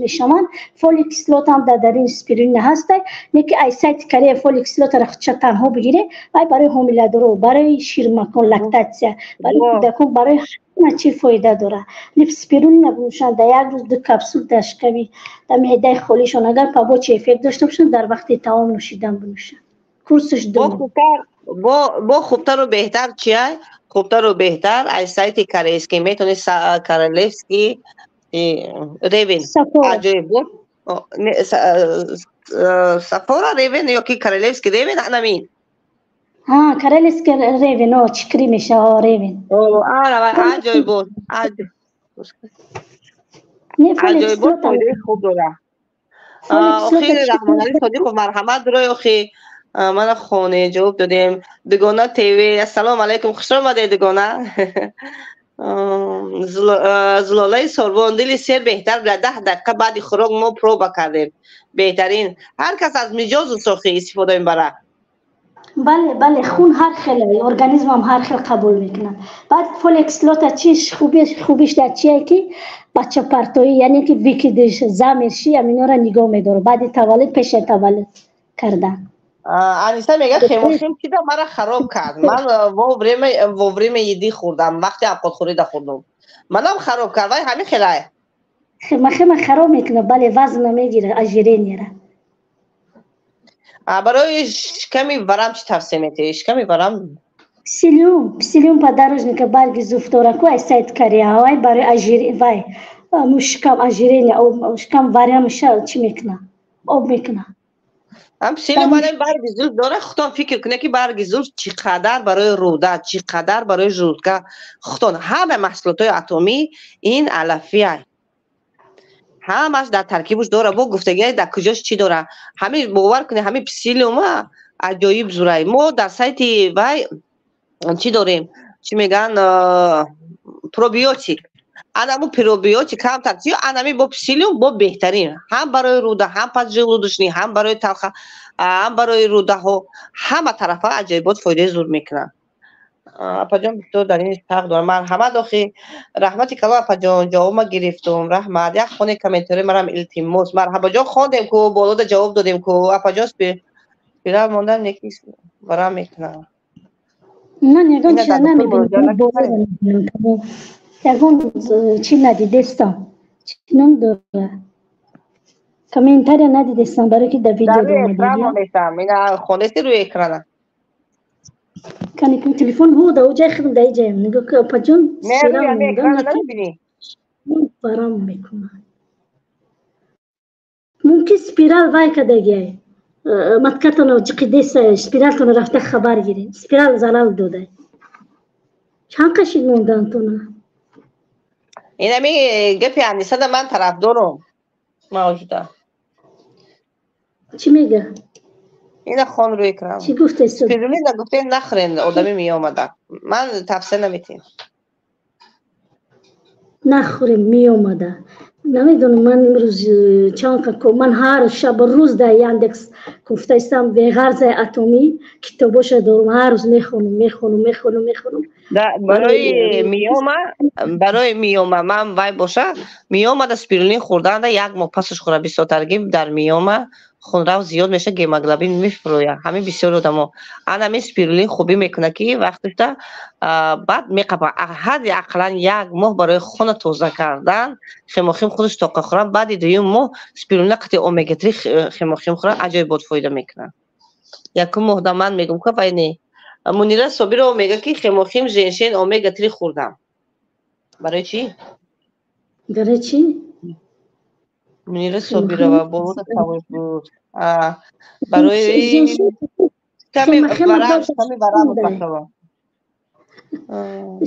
мешаванд. Фолий кислота ҳам дар даруни спирулина ҳастай. Не ки ай сайти Корея фолий кислотаро худша танҳо бигире, вай барои ҳомиладоро, барои ширмакон, лактатсия, барои кӯдакон, барои ҳама чи фоида дорад. Либ спирулина бинӯшанд дар як рӯз ду капсул, дар шиками, дар меъдаи холишон. Агар побочный эффект дошта бошанд, дар вақти таом нӯшидан бинӯшанд. Курсаш ду. Бо хубтару беҳтар чия? Хубтару беҳтар аз сайти корейский метавонӣ, королевский ревен аҷоиб буд, сафора ревен ёки королевский ревен, анамин. Королевский ревен, чикри меша, ревен. Аҷоиб буд, аҷоиб буд, фоидаи хуб дора. Охи, Раҳмоналӣ Содиқов, марҳамат, рӯи охи мана хоне ҷавоб додем. Дугона ТВ, ассалому алайкум, хуш омадед, дугона. Зулолаи Сорбон, дили сер беҳтар била, 10 дақиқа баъди хӯрок мо проба кардем, беҳтарин. Ҳар кас аз миҷозу сохи истифода мебарад. Бале, хун ҳар хел, организмам ҳар хел қабул мекунад. Баъд фолий кислота чиш хубиш дар чие, ки бачапартоӣ, яъне ки выкидыш, замерши, аминора нигоҳ медорад баъди таваллуд, пеши таваллуд кардан. Аниса мега, хемохим чида мара хароб кард. Ман во время еды хӯрдам, вақти авқотхӯрида хӯрдум, манам хароб кард. Вай ҳамин хелай. Хема хароб мекунад, бале, вазн намегирад, ожирение ра. Барои шиками варам чӣ тавсия метиҳӣ? Шиками варам. Псилиум, псилиум подорожника, барги зуфтораку, ай сайт Корея, вай барои ожир вай шикам, ожирение, шикам варамша чӣ мекунад, об мекунад. Ҳам псилиум, барги зулф дора. Худтон фикр кунед, ки барги зулф чӣ қадар барои рӯда, чӣ қадар барои желудка. Худтон ҳама маҳсулотҳои атомӣ ин алафия, ҳамаш дар таркибуш дора, бо гуфтагиай дар куҷош чӣ дора. Ҳамин бовар кунед, ҳамин псилиума аҷоиб зурай. Мо дар сайти вай чӣ дорем, чӣ мегӯянд, пробиотик. Анаму пробиотик ҳам чи анами бо псилиум бо беҳтарин, ҳам барои рӯда, ҳам поджелудочный, ҳам барои талха, ҳам барои рӯдаҳо, ҳама тарафа аҷоибот фоидаи зур мекунанд. Апаҷон, бисёр дар ин ҳақ дорам. Марҳамат, охи, раҳмати калон, апаҷон, ҷавобма гирифтум, раҳмат. Як хоне комментари марам, илтимос. Марҳабаҷон, хондем ку, болода ҷавоб додем ку, апаҷон. Спирал мондан неки варам мекунам. Ман ягон чиза намебинам, ягон чи надидестам, чӣ ном дора, комментария надидестам, барое ки дар видео. Хонести рӯи экрана. Кани телефон ҳо да оҷай худам да иҷаям нигоҳ ки, апаҷон. Барам мекунад, мумкин спирал вай кардагиай маткатона ҷиқидеса, спиралтона рафта хабар гиред, спирал зарал додай. Чанд қашид мондантона? Инами гапи Анисада ман тарафдорум мавҷуда. Чӣ мега? Ина хон рӯи экран. Чӣ гуфтесу? Спирулина гуфтем, нахӯрен, одами меомада. Ман тавсия наметиҳем. Нахӯрем, меомада. Намедонам, ман имрӯз чанд ман ҳар шаб рӯз дар Яндекс гуфтаистам, беғарзаи атомӣ китобоша дорум, ҳар рӯз мехонум, мехонум, мехонум, мехонум. Барои миома, барои миома ман вай боша, миомада спирулин хӯрданда як моҳ пасаш хӯра бисёртарги дар миома хунрав зиёд меша, гемоглобин мефурӯяд. Ҳамин бисёр одамо ан ҳамин спирулин хубӣ мекунад, ки вақташда баъд меқапа. Ҳадди ақаллан як моҳ барои хуна тоза кардан хемохим худаш тоқа хӯран, баъди дуюм моҳ спирулина қати омега-3 хемохим хӯран, аҷоибот фоида мекунад. Якум моҳда ман мегӯм ка вай не. Мунира Собирова мега, ки хемохим, женьшень, омега-3 хӯрдам. Барои чӣ? Барои чӣ? Мунира Собирова болода савол буд. Барои ками варам, ками варам бахава.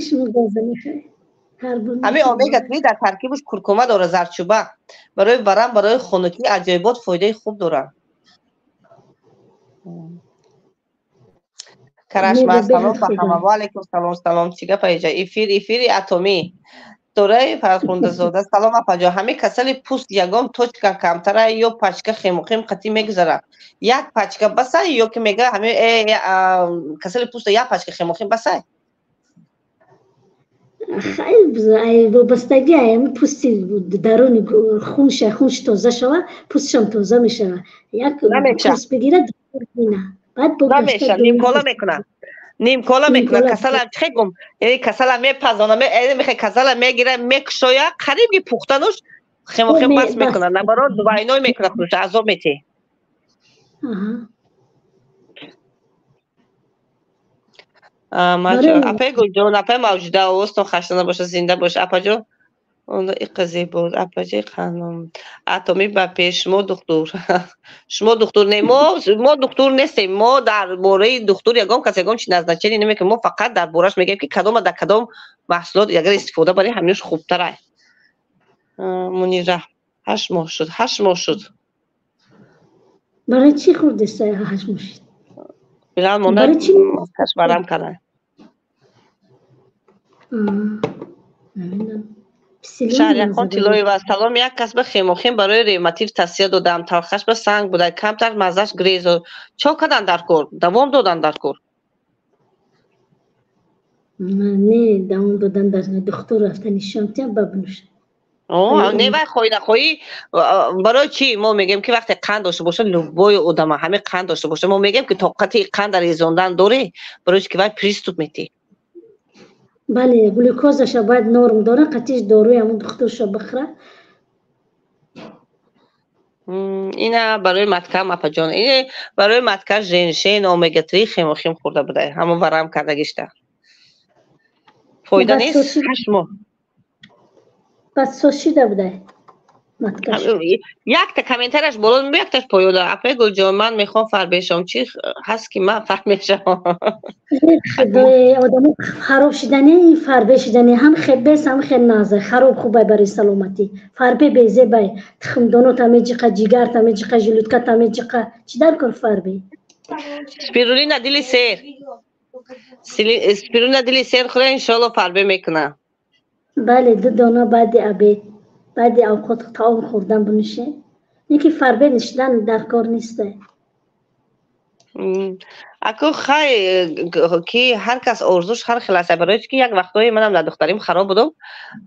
Шумо газа мехоҳед. Ҳамин омега 3 дар таркибаш куркума дорад, зардчӯба. Барои варам, барои хунукӣ аҷоибот фоидаи хуб дорад. Карашма, салом ба ҳама. Ва алайкум салом, салом. Чӣ гап аиҷа? Эфир, эфири атомӣ. Дораи Фархундазода, салом апаҷон. Ҳамин касали пӯст ягон точка камтара ё пачка хемохим қатъӣ мегузарад? Як пачка басай ё ки мега ҳамин касали пӯста як пачка хемохим басай? Вобастагӣ ами пӯсти даруни хунша, хунш тоза шава, пӯстшам тоза мешава. Як курс бигирад, баъд намеша, нимкола мекунад. Нимкола мекунад, касала чӣ гум? Яъне касала мепазона, мехе касала мегира, мекушоя, қариб ки пухтануш хемохим бас мекунад. Наоборот, двойной мекунад худаш, азоб мети. Апаи Гулҷон, апаи Мавҷуда, овозтон хаста набошад, зинда бошад. Апаҷон, иқа зебо, апаҷи ханум. Атомӣ ба пеш, шумо духтур. Шумо духтур не, мо духтур нестем. Мо дар бораи духтур ягон кас ягон чи назначение намекунем. Мо фақат дар бораш мегӯем, ки кадома дар кадом маҳсулот агар истифода барем, ҳаминаш хубтарай. Мунира, 8 моҳ шуд, 8 моҳ шуд. Барои чӣ хӯрдеста 8 моҳ шуд? Билал монда кашварам кардан. Шаҳрияхон Тилоева, салом. Як кас ба хемохим барои ревматив тавсия додам. Талхаш ба санг буда, камтар маззаш грезо. Чо кардан дар кор? Давом додан дар кор? Не, давом додан дар духтур рафта нишон тиям ба бинӯшад. Не, вай хоҳӣ нахоҳӣ, барои чӣ мо мегӯем, ки вақте қанд дошта боша, любой одама ҳамин қанд дошта боша, мо мегӯем, ки тоқати қанда резондан дорӣ, барои чӣ ки вай приступ метӣ. Бале, глюкозаша бояд норм дора, қатиш доруи ҳамун духтурша бихӯра. Ина барои маткам, апаҷон, ин барои матка женшен омега 3 хемохим хӯрда будай, ҳамон варам кардагишта. Фоида нест, 8 моҳ. Баъд соз шида будай маткаш. Якта комментараш боло, якташ поёда. Апаи Гулҷон, ман мехоҳам фарбешам. Чӣ ҳаст ки ман фарбешам? Одамо хароб шидани, фарбе шидани, ҳам хебес, ҳам хел наза. Хароб хубай барои саломатӣ. Фарбе безебай. Тухмдонота меҷиқа, ҷигарта меҷиқа, желудката меҷиқа. Чӣ дар кор фарбе? Спирулина дили сер. Спирулина дили сер хӯра, иншоалло фарбе мекуна. Бале, 2 дона баъди обед, баъди авқот таом хӯрдан бинӯшед. Не ки фарбе нишидан дар кор нест. Аку хай ки ҳар кас орзуш ҳар хел аст. Барои чӣ ки як вақтҳое манам дар духтарим хароб будам.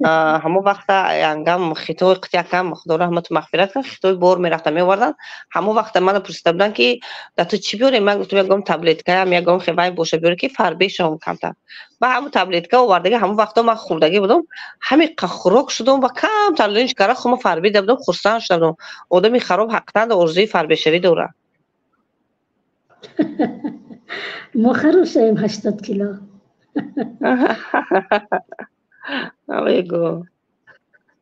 Ҳамон вақта янгам хитой қитякам, Худо раҳмату мағфират кунад, хитой бор мерафтам меовардан. Ҳамон вақта мана пурсида буданд, ки дар ту чӣ биёрем? Ман гуфтам ягон таблеткаям, ягон хевай боша биёре, ки фарбешам камтар. Ба ҳамон таблетка овардаги, ҳамон вақто ман хӯрдагӣ будам, ҳамин хӯрок шудам ва камтар линч кара хума фарбида будам, хурсанд шуда будам. Одами хароб ҳақиқатан орзуи фарбешавӣ дорад. Мо хароб шавем 80 кило. Авего.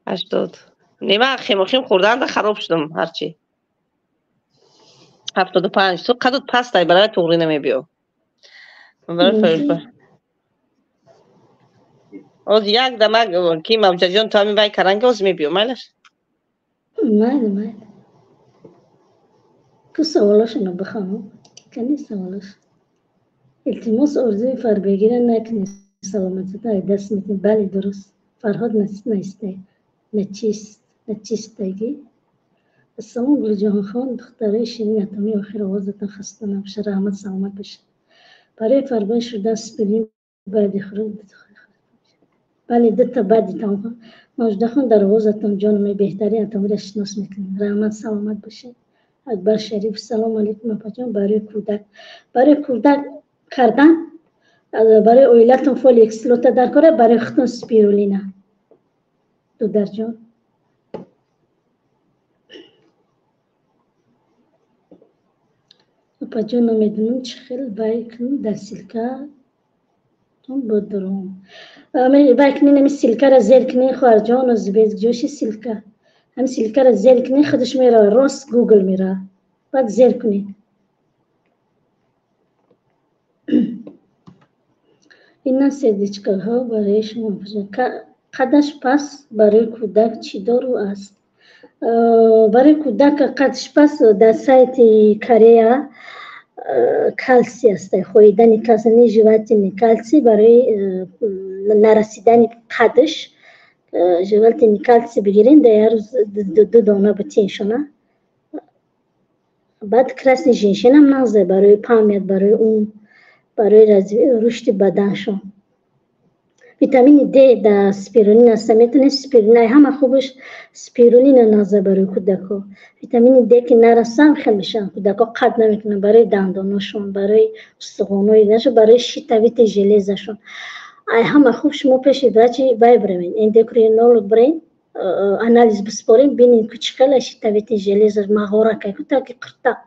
80. Не, ман хемохим хӯрданда хароб шудам ҳарчи. 75. Ту қадут пастай, барои туғрӣ намебиё. Барои оз як дамак ки Мавҷаҷон ту ҳамин вай каранги оз мебиё, майлаш? Майли, майли. Ку саволошоно бихонам. Кани саволош. Илтимос, орзуи фарбегира накунед, саломатита даст метин. Бале, дуруст. Фарҳод наистай. Начистагӣ. Ассалому Гулҷаҳонхон, духтарои ширин атомӣ, охир овозатон хаста набошад, раҳмат, саломат бошед. Барои фарбе шудан спирулин баъди хӯрок. Бале, 2 баъди таом. Мавҷудахон, дар овозатон ҷонаме беҳтарин атомиро шинос мекунем. Раҳмат, саломат бошед. Акбар Шариф, салому алайкум апаҷон. Барои кӯдак, барои кӯдак кардан, барои оилатон фолик кислота дар кора, барои худтон спирулина. Дударҷон. Апаҷон, намедонам чӣ хел вай кунам дар силка бодуром. Вай кунин, ами силкара зер кунин, хоҳарҷон, озбезҷоши силка. Ҳамин силкара зер кунин, худаш мерава, рост Гугл мерава. Баъд зер кунед. Ина сердечкаҳо барои шумо. Қадаш пас барои кӯдак чӣ дору аст? Барои кӯдак қадаш пас дар сайти Корея калсий аст, хоидани калсий, жевательный калсий барои нарасидани қадаш жевательный калсий бигирен, дар як рӯз ду дона битеншона. Баъд красный женьшенам нағзе барои память, барои ум, барои рушди баданшон. Витамини Д дар спирулина аст, метавонед спирулина, ҳама хубаш спирулина нағзе барои кӯдакҳо. Витамини Д ки нарасам хел мешаванд кӯдакҳо, қад намекунанд, барои дандоношон, барои устухонҳои нашон, барои щитовидный железашон. Ай ҳама хуб шумо пеши врачи вай биравед, эндокринолог биред, анализ биспорем, бинед ку чӣ хела щитовидный железа, мағоракай ку таки қиртақ.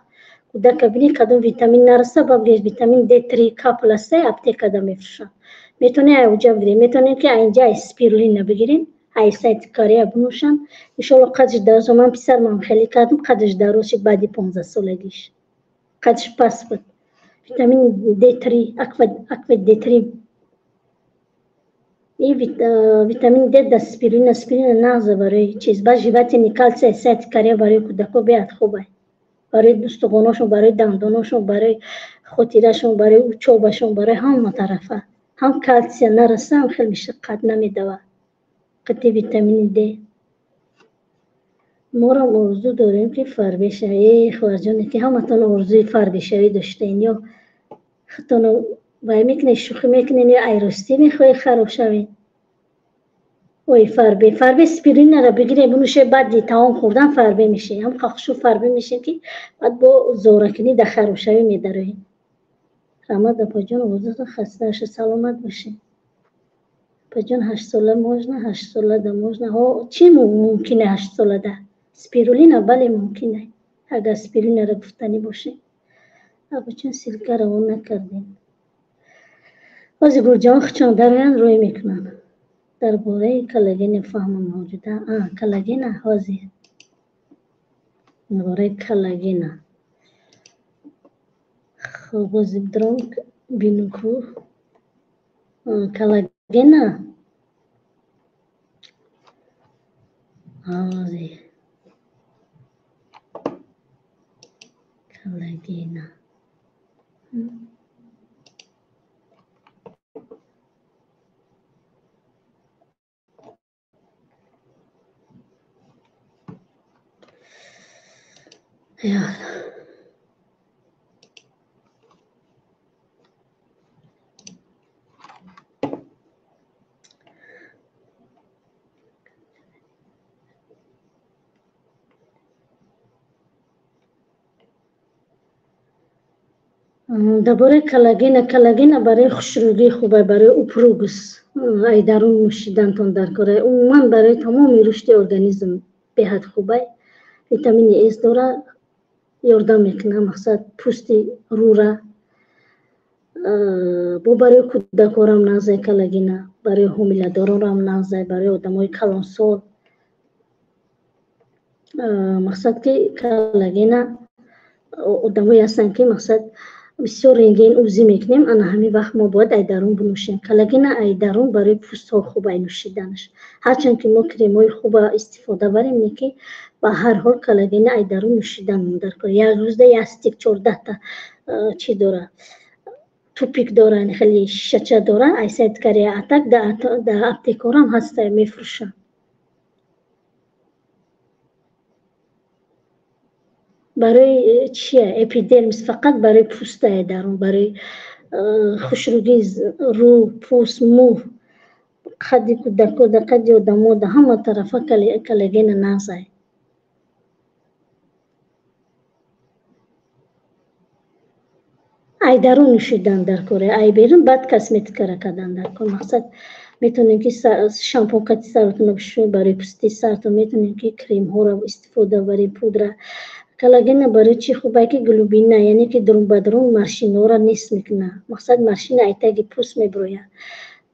Кӯдака бинед кадом витамин нараса, ба бигиред витамин Д3 капсула аст, аптекада мефурӯшанд. Метавонед ай уҷа бигиред, метавонед ки инҷа ай спирулина бигиред, ай сайти Корея бинӯшанд. Иншоалло қадаш дароз. Ман писармам хеле кардам, қадаш дароз шуд баъди 15 солагиш. Қадаш паст буд. Витамини Д3, аква Д3. И витамини Д дар спирулина, спирулина нағзе барои чиз. Баъд жевательный калсий сайти Корея барои кӯдакҳо беҳад хуб ай. Барои устухоношон, барои дандоношон, барои хотирашон, барои учёбашон, барои ҳама тарафа. Ҳам калсия нараса, ҳам хел меша, қад намедава. Қити витамини Д. Морам орзу дорем ки фарбе шавем. Э, хоҳарҷоне ки ҳаматон орзуи фарбешавӣ доштаен, ё худтонро вай мекунед, шӯхӣ мекунед, ё айростӣ мехоҳед хароб шавед? Ой, фарбе, фарбе спирулинаро бигиред, бинӯшед, баъди таом хӯрдан фарбе мешед. Ҳам хушрӯ фарбе мешед, ки баъд бо зоракунӣ дар харобшавӣ медароед. Раҳмат, апаҷон, овозатон хаста нашед, саломат бошед. Апаҷон, 8 сола можно? 8 солада можно? Ҳо, чӣ мумкине 8 солада? Спирулина, бале, мумкине, агар спирулинаро гуфтанӣ бошед. Апаҷон, ссылка равон накардем. Ҳозир Гулҷаҳон хучон дароянд, рӯй мекунанд. Дар бораи коллагени фаҳмам мавҷуда. А, коллагена ҳозир. Дар бораи коллагена. Хуб, ҳозир дрон бинум ку. Коллагена? Ҳозир. Коллагена. Я. Дар бораи коллагена, коллагена барои хушрӯгӣ хуб, барои упругость, ай дарун нӯшидантон дар кор, умуман барои тамоми рушди организм беҳад хубай. Витамини С дора, ёрдам мекунад, мақсад пӯсти рӯра. Бо барои кӯдакорам нағзай коллагена, барои ҳомиладоронам нағзай, барои одамои калонсол. Мақсад ки коллагена одамое ҳастанд ки мақсад бисёр рентген УЗИ мекунем, ана ҳамин вақт мо бояд ай дарун бинӯшем. Коллагена ай дарун барои пӯстҳо хуб ай нӯшиданаш. Ҳарчанд ки мо кремҳои хуба истифода барем, не ки ба ҳар ҳол коллагена ай дарун нӯшидан дар кор. Як рӯзда як стик, 14та чӣ дора, тюбик дора, хеле шишача дора, ай сайт Корея Атак дар аптекорам ҳаста, мефурӯшанд. Барои чия? Эпидермис, фақат барои пӯстае дарун, барои хушрӯгии рӯ, пӯст, мӯ, қадди кӯдако, да қадди одамо, да ҳама тарафа коллагена нағзай. Ай дарун нӯшидан дар кор, ай берун баъд косметикара кардан дар кор. Мақсад метавонем ки шампун қати саратонро бишӯед барои пӯсти саратон, метавонем ки кремҳоро истифода барем, пудра. Коллагена барои чӣ хуб ай ки глубина, яъне ки дарун ба дарун морщинаҳоро нест мекунад. Мақсад морщина ай таги пӯст мебирояд.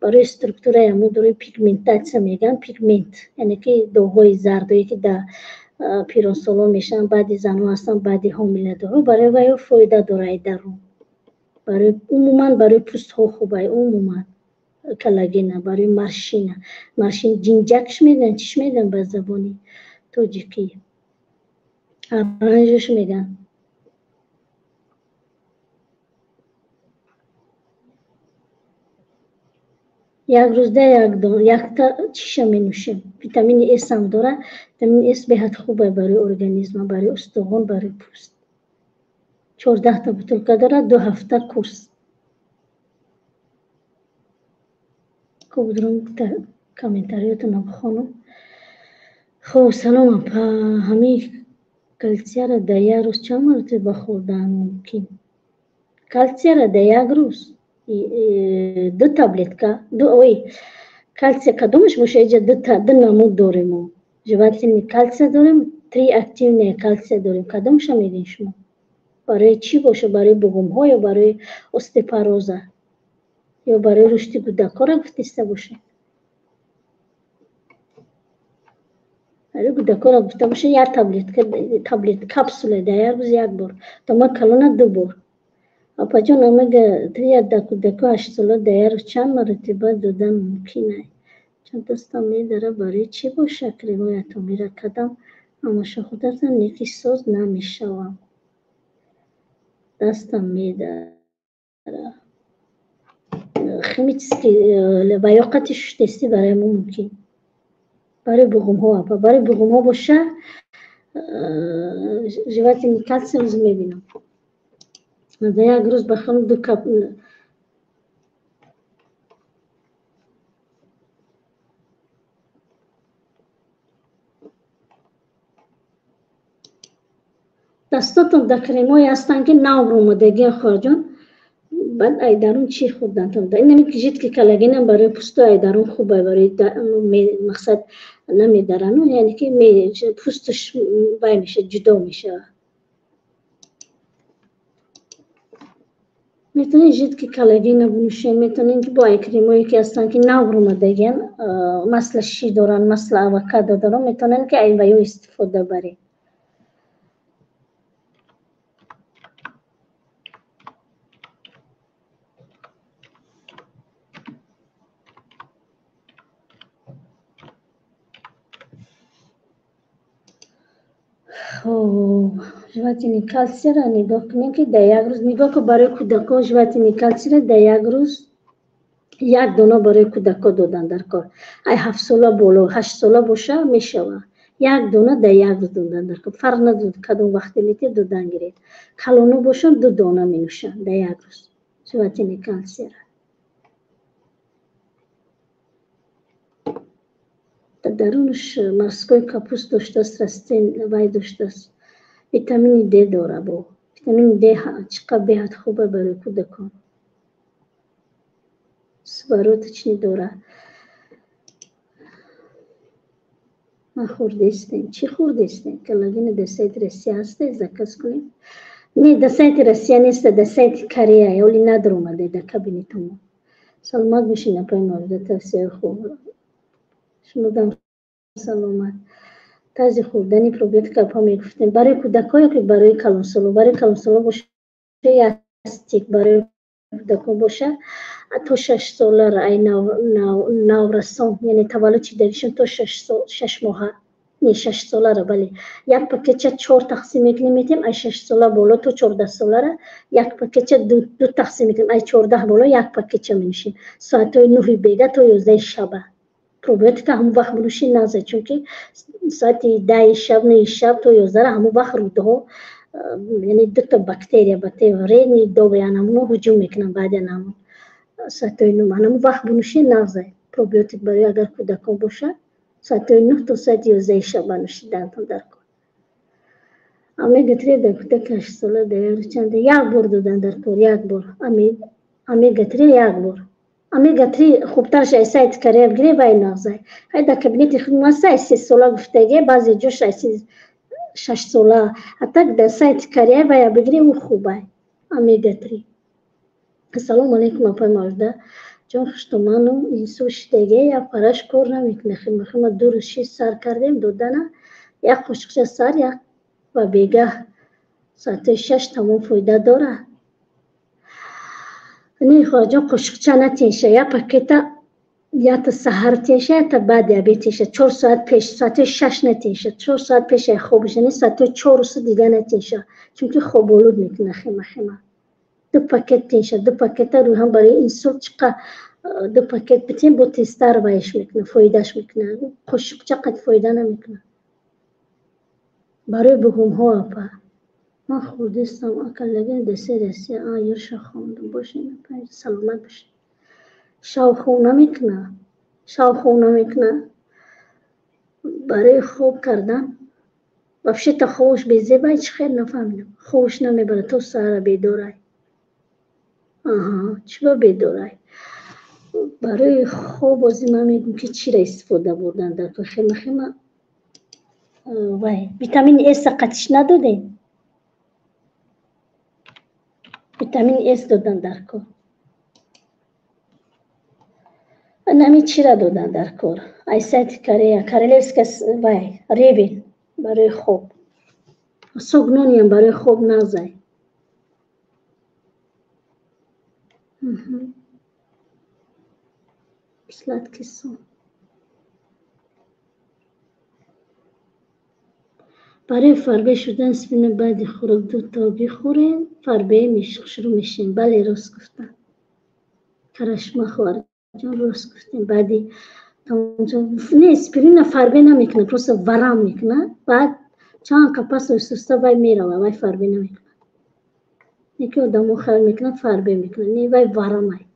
Барои структураи ҳамун дорои пигментатсия мегӯянд, пигмент, яъне ки доғҳои зардое ки дар пиронсолон мешаванд, баъди занҳо ҳастанд, баъди ҳомиладорҳо, барои вайҳо фоида дорад ай дарун. Барои умуман барои пӯстҳо хуб ай, умуман. коллагена, барои морщина. Морщин ҷинҷакш мегӯянд, чиш мегӯянд ба забони тоҷикӣ? Оранжаш мегӯянд. Як рӯзда якта чиша менӯшем. Витамини С ҳам дорад. Витамини С беҳад хуб барои организма, барои устухон, барои пӯст. 14та бутылка дорад, 2 ҳафта курс. Хуб, дурум комментариётонро бихонам. Хуб, салом апа. Ҳамин калсияро дар як рӯз чанд маротиба хӯрдан мумкин? Калсияро дар як рӯз 2 таблетка, ой, калсия кадомаш боша, иҷа ду намуд дорем мо. Жевательный калсия дорем, 3 активная калсия дорем. Кадомаша мегӯед шумо? Барои чӣ боша? Барои буғумҳо ё барои остеопороза? Ё барои рушди кӯдакҳоро гуфтиста бошед? Барои кӯдакҳоро гуфта бошед, як таблетка, таблет, капсула дар як рӯз як бор. То ма калона 2 бор. Апаҷон, омега 3 дар кӯдакҳо 8 сола дар як рӯз чанд маротиба додан мумкин аст? Чанд дастам медара, барои чӣ боша? Кремои атомиро кардам, аммо худатон неки соз намешавам. Дастам медара. Химически лаёқати шуштестӣ барои мо мумкин. Барои буғумҳо, апа, барои буғумҳо боша, жевательный калсий рӯз мебинам. Дар як рӯз ба хеле 2 кап дастотон дар кремҳое ҳастанд, ки нав омадагиан, хоҳарҷон. Баъд айдарун чӣ хӯрдан? Инами жидкий коллагенам барои пӯсту айдарун хуб, барои мақсад намедарану, яъне ки пӯстуш вай мешавад, ҷудо мешавад. Метавонед жидкий коллагена бинӯшед, метавонед ки бо ай кремҳое ки ҳастанд, ки нав омадагиан, масла ши доранд, масла авокадо доранд, метавонед ки ай ваё истифода баред. Хуб, жевательный калсияро нигоҳ кунем, ки дар як рӯз нигоҳ кун, барои кӯдакҳо жевательный калсияро дар як рӯз як дона барои кӯдакҳо додан дар кор. Ай 7 сола боло, 8 сола боша мешавад. Як дона дар як рӯз додан дар кор. Фарқ надорад кадом вақте метавонед додан гиред. Калоно бошанд 2 дона менӯшанд дар як рӯз жевательный калсияро. Дар дарунаш морской капуст доштааст, растен вай доштааст. Витамини Д дора бо. Витамини Д чӣ қадр беҳад хуб барои кӯдакон. Сывороточный дора. Ма хӯрдестем. Чӣ хӯрдестем? Коллагени дар сайти Россия ҳаста, заказ кунем. Не, дар сайти Россия нест, дар сайти Корея, ҳоли надромада дар кабинетамон. Саломат бошед, апаи Мавлуда, тавсияи хуб. Шумо дам саломат. Тарзи хӯрдани пробиотика апа мегуфтем. Барои кӯдакҳо ё ки барои калонсоло? Барои калонсоло боша як стик, барои кӯдакҳо боша то 6 солара, ай наврасон, яъне таваллуд шидагишон то 6 моҳа, не 6 солара, бале. Як пакетча 4 тақсим мекунем, метем, ай 6 сола боло то 14 солара, як пакетча 2 тақсим мекунем, ай 14 боло як пакетча менӯшем. Соатҳои 9 бега то 11 шаба. Пробиотика ҳамон вақт бинӯшӣ наза, чунки соати 10 шаб, 9 шаб то 11 ҳамон вақт рӯдаҳо, яъне дута бактерия, бактерия вредни добрый, ҳамонҳо ҳуҷум мекунанд баъди ҳамон соатҳои 9. Ҳамон вақт бинӯшӣ наза. Пробиотик барои агар кӯдакон бошад, соатҳои 9 то соати 11 шаб нӯшидантон дар кор. Омега 3 дар кӯдаки 8 сола дар як рӯз чанд? Як бор додан дар кор, як бор. Омега 3 як бор. Омега 3 хубтарш ай сайти Корея бигиред, вай нағзай. Ай дар кабинети худ маста ай 3 сола гуфтагӣ, баъзе ҷош ай 6 сола. Ҳатто дар сайти Корея вая бигиред, ӯ хубай. Омега 3. Ассалому алайкум, апаи Мавлуда. Ҷон хуштоману инсо шидагӣ, як параш кор намекунад. Хима 2 рӯз шиш сар кардем додана, як қошиқча сар, як ва бегаҳ соати 6 тамом фоида дорад. Не, хоҳарҷон, қошиқча натенша, як пакета Ята саҳар теша, ята баъди обед теша. 4 соат пеш, соати 6 натеша. 4 соат пеш ай хоб шани, соати 4 дига натеша. Чунки хоболуд мекуна хема-хема. 2 пакет теша, 2 пакета рӯй ҳам барои инсулт чиқа 2 пакет битем, бо тезтар вайш мекуна, фоидаш мекуна. Қошуқча қад фоида намекуна. Барои буғумҳо апа. Ман хурдистам, акалагин десе десе, а юрша хондум, бошед, саломат бошед. Шавхӯ намекуна, шавхӯ намекуна. Барои хоб кардан вообще-то хобаш безебай, чӣ хел нафаҳмидам. Хобаш намебарад, то саҳара бедорай. Аҳа, чӣ ба бедорай? Барои хоб ози ман мегӯм, ки чиро истифода бурдан дар кор. Хема-хема вай витамини С қатиш надодем? Витамини С додан дар кор. Нами чира додан дар кор? Ай сайти Корея, королевска вай, ревен барои хоб. Сок нониам барои хоб назай. Сладкий сон. Барои фарбе шудан спина баъди хӯрок 2 то бихӯрем, фарбе шурӯъ мешавем. Бале, рост гуфтам. Карашма хоҳарҷон, рост гуфтем. Баъди не, спирина фарбе намекунад, просто варам мекунад. Баъд чанд қапас оҳиста вай мерава, вай фарбе намекунад. Не ки одамо хаёл мекунад фарбе мекунад, не, вай варамай.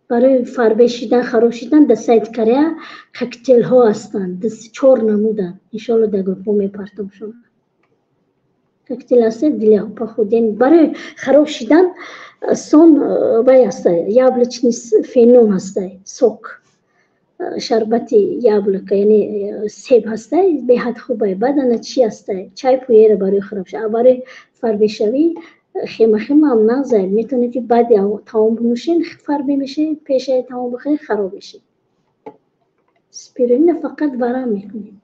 Барои фарбе шидан, хароб шидан дар сайти Корея коктейлҳо ҳастанд, 4 намуданд. Иншоалло дар группҳо мепартам шумо. Коктейл ҳастанд для похудения. Барои хароб шидан сон вай ҳастай, яблочный фенон ҳастай, сок, шарбати яблоко, яъне себ ҳастай, беҳад хубай. Баъд ана чӣ ҳастай? Чай пуера барои хароб шидан. Барои фарбешавӣ хема-хема ҳам нағзай. Метавонед ки баъди таом бинӯшед, фарбе мешавед, пешаи таом бихӯред, хароб мешавед. Спирулина фақат варам мекунед.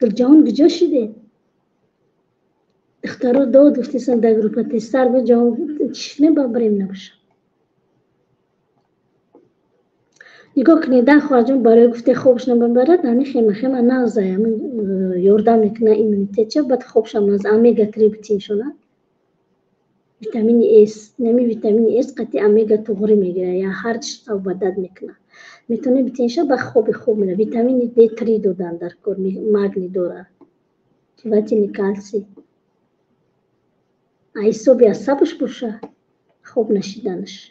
Гулҷаҳон куҷо шидед? Духтаро дод гуфтесан дар группа тезтар бо ҷавоб чӣ ба барем набошам. Нигоҳ кунед, дан хоҳарҷон барои гуфте хобш набарад, ҳамин хема-хема нағзай, ҳамин ёрдам мекунад иммунитетча, баъд хобшам нағз, омега 3 битиншона. Витамини С, нами витамини С қатъи омега туғри мегирад, я ҳар чиз бадад мекунад. Метавонед битинша, ба хоби хуб мера. Витамини Д3 додан дар кор, магний дорад, жевательный калсий. А ҳисоби асабаш боша, хоб нашиданаш.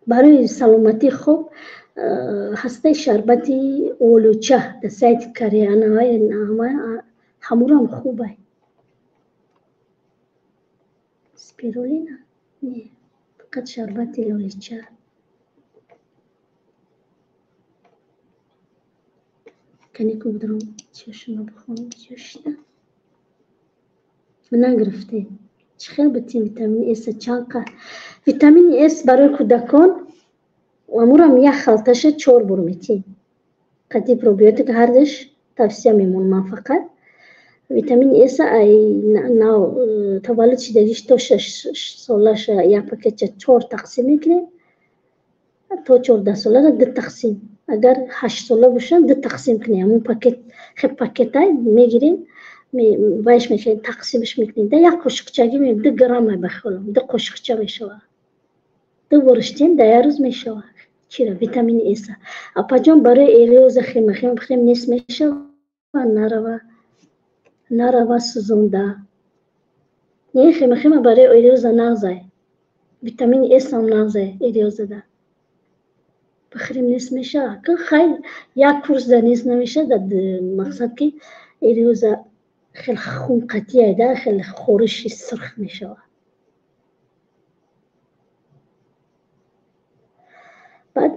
Барои саломатии хоб ҳастаи шарбати олуча дар сайти Корея ҳамурам хубай. Спирулина? Не, фақат шарбати лолича. Канику будром чашма бихонам, чӣ шида? Нагирифтем. Чӣ хел битим витамини С чанд қа? Витамини С барои кӯдакон амурам як халташа 4 бор метим. Қати пробиотик ҳардаш тавсия мемонам ман фақат. Витамини С ай нав таваллуд шидагиш то 6 солаша як пакетча 4 тақсим мекунем. То 14 солара 2 тақсим. Агар 8 сола бошанд 2 тақсим кунем. Ҳамун пакет, хел пакетай мегирем, вайш мешавад, тақсимаш мекунем. Да як қошуқчаги мегирем, 2 грамм ба хиёлам, 2 қошуқча мешавад. 2 бориш тем дар як рӯз мешавад. Чира витамини С. Апаҷон барои эриоза хема-хема бихӯрем нест мешавад, нарава, нарава сӯзонда. Не, хема-хема барои эриоза нағзай. Витамини С ҳам нағзай эриозада. Бихӯрем нест мешавад. Хай як курс да нест намешавад, мақсад ки эриоза хеле хунқатия да, хеле хориши сурх мешавад. Баъд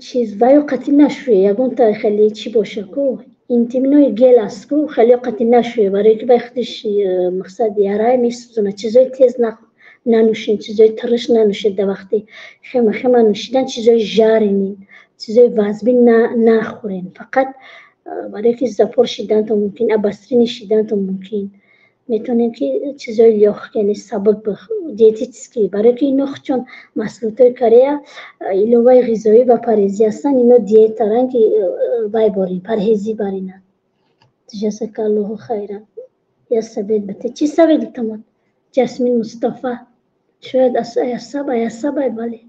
чиз вайо қатъи нашӯе, ягонта хеле чӣ боша ку, интиминои гел аст ку, хеле қатъи нашӯе, барои ки вай худиш мақсад ярай месӯзонад, чизои тез Нанӯшен, чизои тириш нанӯшед. Дар вақти хема хема нӯшидан чизои жаренин, чизои вазбин нахӯрен. Фақат барое ки запор шиданатон мумкин, обострение шиданатон мумкин. Метавонем ки чизои лёгкий, яъне сабук, диетический, барое ки ино чун маҳсулотҳои Корея иловаи ғизоӣ ва парҳезӣ ҳастанд, ино диетаранд ки вай борин, парҳезӣ баринанд. Ҷазакаллоҳу хайран. Я совет бите. Чӣ совет битамад? Ҷасмин Мустафа. Шояд асаб, бале.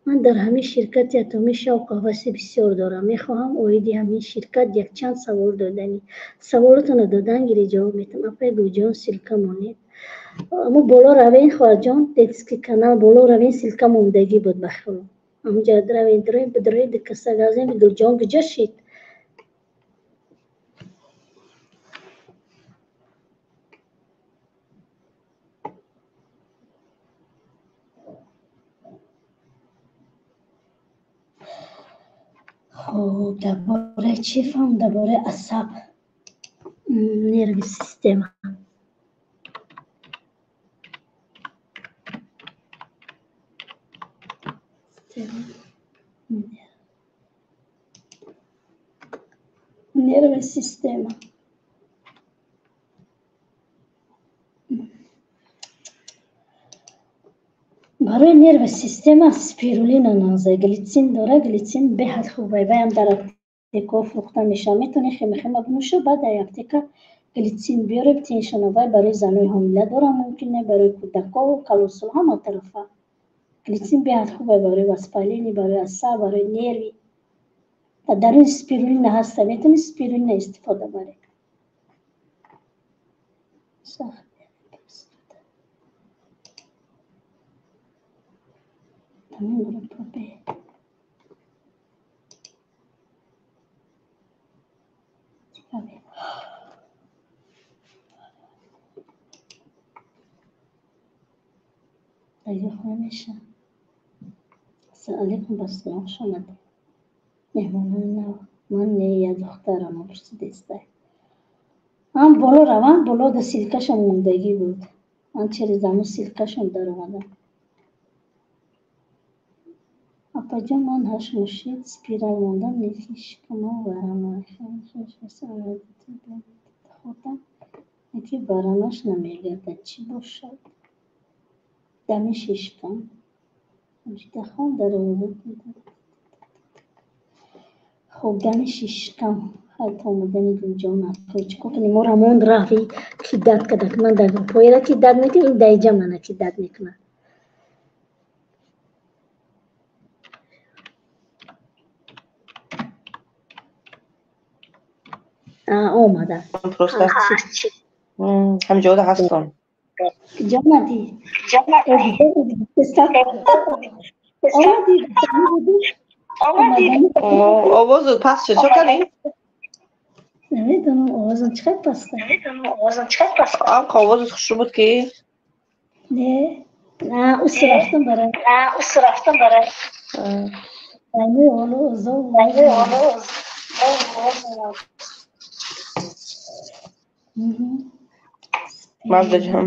Ман дар ҳамин ширкати атомӣ шавқу ҳаваси бисёр дорам. Мехоҳам оиди ҳамин ширкат якчанд савол доданӣ. Саволотонро додан гири, ҷавоб метам. Апай Гулҷон, ссылка монед. Амо боло равен, хоҳарҷон, детский канал боло равен, ссылка мондагӣ буд ба хиёлам. Ҳамунҷа равен, дрои бидрои дикаса газем. Гулҷон куҷо шид? Хуб, дар бораи чӣ фаҳм? Дар бораи асаб, нерви система. Нерви система. Барои нерви система спирулина нағза, глитсин дора, глитсин беҳад хубай. Ваям дар аптекаҳо фурӯхта мешавад. Метавонед хема-хема бинӯша, баъд ай аптека глитсин биёред, тиншона. Вай барои занои ҳомила дора мумкин не, барои кӯдакҳо, калонсол, ҳама тарафа. Глитсин беҳад хубай барои воспаление, барои асаб, барои нерви. Дар даруни спирулина ҳаста, метавонед спирулина истифода баред. Группа Б. Меша. Ассалому алайкум, ба салом, хуш омадед. Меҳмонони нав. Ман не, я духтарам пурсидестай. Ман боло равам, боло да ссылкашон мондагӣ буд. Ман через ҳамун ссылкашон даромадам. Апаҷон, ман ҳашт мушид спирал мондам, лекин шикамам варама. Хӯрдам, лекин варамаш намегардад. Чӣ бошад? Дами шишкам. Хон дар. Хуб, дами шишкам. Хайр, то омадани Гулҷон чӣ кор кунем? Моро монд рафт, кидать кардак. Ман дар поера кидать мекунам, ин даиҷа мана кидать мекунад. Омада. Просто ҳамҷода ҳастам. Куҷо омадӣ? Омадӣ? Овозу паст шуд, чо кардӣ? Намедонам, овозам чӣ қадр паста. Амқа овозат хушрӯ буд ки. Не, на, ус рафтам барай. Айни ҳоло озод. Мавҷуда.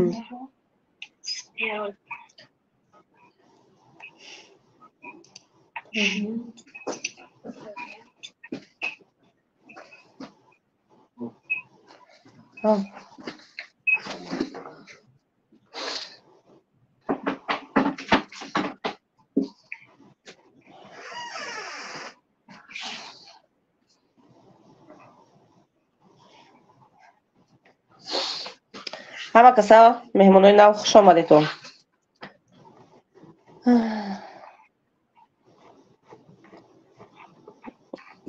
Ҳама каса, меҳмонои нав, хуш омадедон.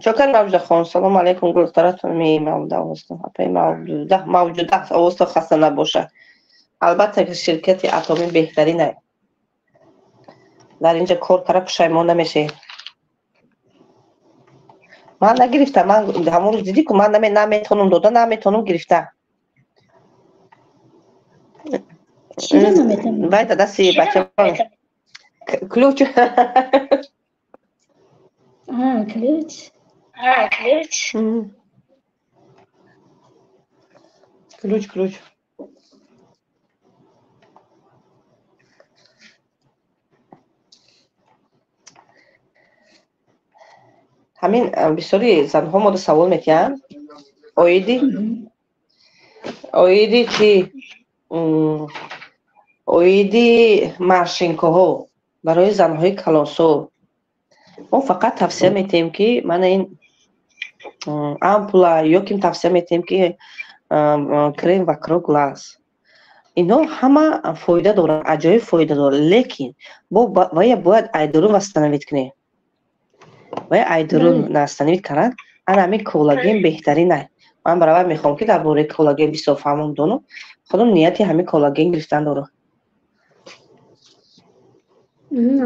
Чо кардӣ, Мавҷудахон? Салому алайкум, гулдухтаратон. Мавҷуда овозтон, апаи Мавҷуда, Мавҷуда, овозтон хаста набошад. Албатта ки ширкати атомӣ беҳтарин. Дар инҷа кор кара пушаймон намешавед. Ман нагирифтам, ман ҳамон рӯз дидӣ ку, ман наметавонам дода, наметавонам гирифта. Чиро наметавонӣ? Вай да дасти бача ключ. Ключ. Ключ, ключ. Ҳамин бисёри занҳо мода савол метиҳанд оиди чи, оиди маршинкаҳо барои занҳои калонсол. Мо фақат тавсия метиҳем, ки мана ин ампула, ё ки тавсия метиҳем, ки крем вокруг глаз. Инҳо ҳама фоида доранд, аҷоиб фоида дорад, лекин вая бояд айдурун восстановить кунем. Вая айдурун восстановить кардан, ана ҳамин коллаген беҳтарин ай. Ман баробар мехоҳам, ки дар бораи коллаген бисёр фаҳмам, донам. Худам нияти ҳамин коллаген гирифтан дорам.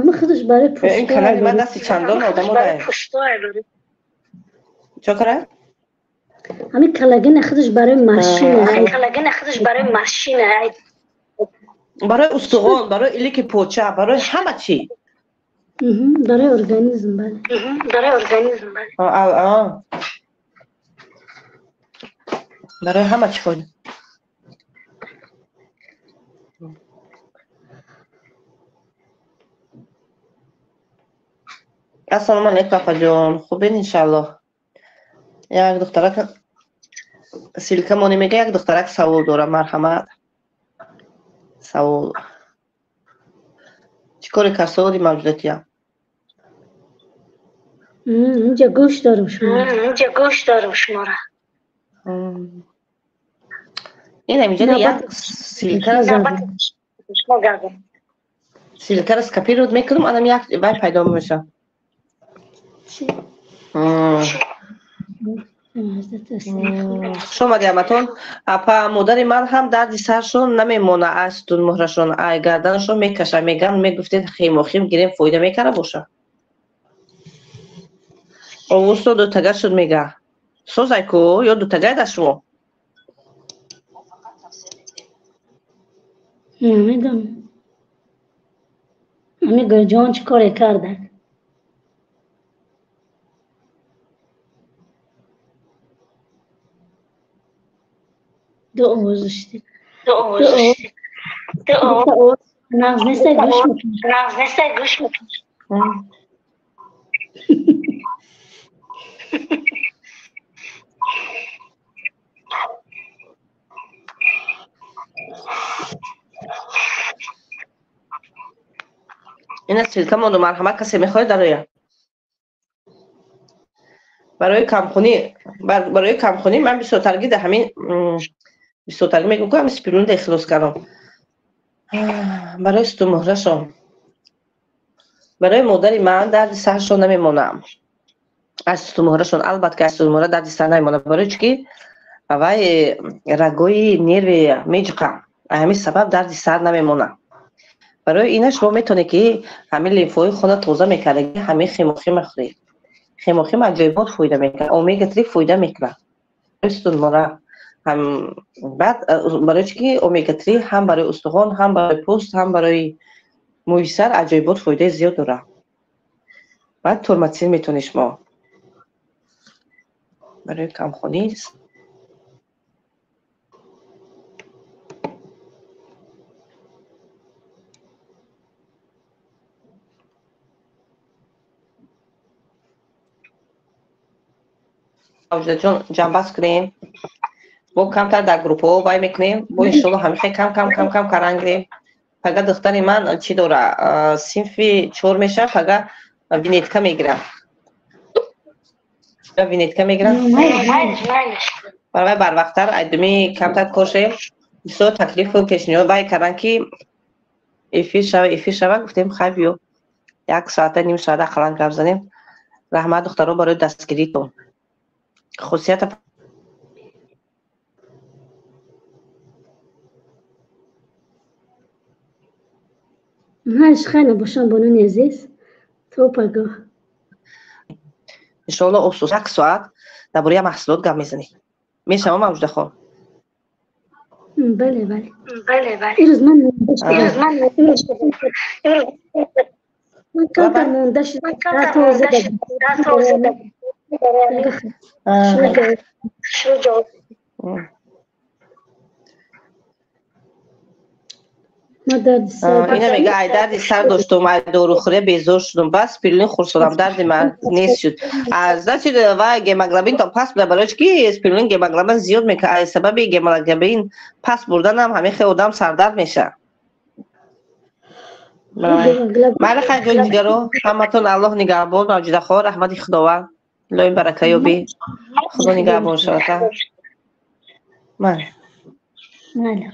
Ама худаш барои Ин канали ман дасти чандон одамо дорад. Чо кара? Ҳамин коллаген худаш барои машина. Коллаген худаш барои машина. Барои устухон, барои илики поча, барои ҳама чӣ. Барои организм, бале. Барои организм, бале. Барои ҳама чӣ фоида. Ассалому алайкум, апаҷон, хубед иншааллоҳ. Як духтарак ссылка мони мега, як духтарак савол дорам, марҳамат. Савол. Чӣ коре кард саволи мавҷудатия? Инҷа гӯш дорам шуморо. Инҷа гӯш дорам шуморо. Ин ҳаминҷа як ссылкаро скопировать мекунам, анам як вай пайдо мешавад. Хуш омадӣ ҳаматон. Апа, модари ман ҳам дарди саршон намемона, аз сутунмуҳрашон, ай гарданашон мекаша. Меган мегуфтед хемохим гирем, фоида мекара боша. Овозто дутага шуд мега. Созай ку ё дутагай дар шумо? Намедонам. Ҳамин Гулҷон чӣ коре карда? Ду овоз шудед. Ду овоз шудед. Ду овоз. Нағз нестай, гӯш мекунӣ. Нағз нестай, гӯш мекунӣ. Ина ссылка монду, марҳамат, касе мехоҳад дароя. Барои камхунӣ, барои камхунӣ ман бисёртарги дар ҳамин бисёртарги мегӯям, ки ҳамин спирулина ихлос кардам. Барои сутунмуҳрашон. Барои модари ман дарди саршон намемонам. Аз сутунмуҳрашон, албатта ки аз сутунмуҳра дарди сар намемонам. Барои чӣ ки вай рагои нерви меҷиқа. Ҳамин сабаб дарди сар намемонам. Барои ина шумо метавонед, ки ҳамин лимфои хона тоза мекардаги ҳамин хемохима хӯред. Хемохим аҷоибот фоида мекунад, омега 3 фоида мекунад. Сутунмуҳра ҳам баъд барои чӣ ки омега 3 ҳам барои устухон, ҳам барои пӯст, ҳам барои мӯи сар аҷоибот фоидаи зиёд дорад. Баъд турматсин метавонед шумо барои камхунӣ. Мавҷудаҷон, ҷамъбаст кунем. Бо камтар дар группҳо вай мекунем. Бо иншоалло ҳамихе кам кам кам кам каран гирем. Пага духтари ман чӣ дора? Синфи 4 мешавад, пага винетка мегирам. Винетка мегирам. Барвай барвақттар айдуми камтар кор шавем. Бисёр таклифу пешниҳод вай кардан, ки эфир шава, эфир шава, гуфтем хай биё. Як соата, ним соата ақаллан гап занем. Раҳмат, духтаро, барои дастгиритон. Хусусията Ҳаш хайр бошам, бонуни азиз. То пагоҳ. Иншоалло афсӯс як соат дар бораи маҳсулот гап мезанем. Мешавам, Мавҷудахон? Бале, бале. Бале, бале. Ирӯз ман Ирӯз ман ман камтар монда шудам. Камтар монда шудам. Ина мега, ай дарди сар доштум, ай дорухӯрия безор шудум, бас спирулин хӯрсодам, дарди ман нест шуд. Значит, ва гемоглобин то паст буда, барои ки спирулин гемоглобин зиёд мекунад. Ай сабаби гемоглобин паст бурданам ҳамин хел одам сардард мешавад. Майли, хай, ҷони ҷигаро, ҳаматон Аллоҳ нигаҳбон. Мавҷудахо, раҳмати Худованд, илоҳи барака ёбӣ, Худо нигаҳбон шавад. Майли. Майли.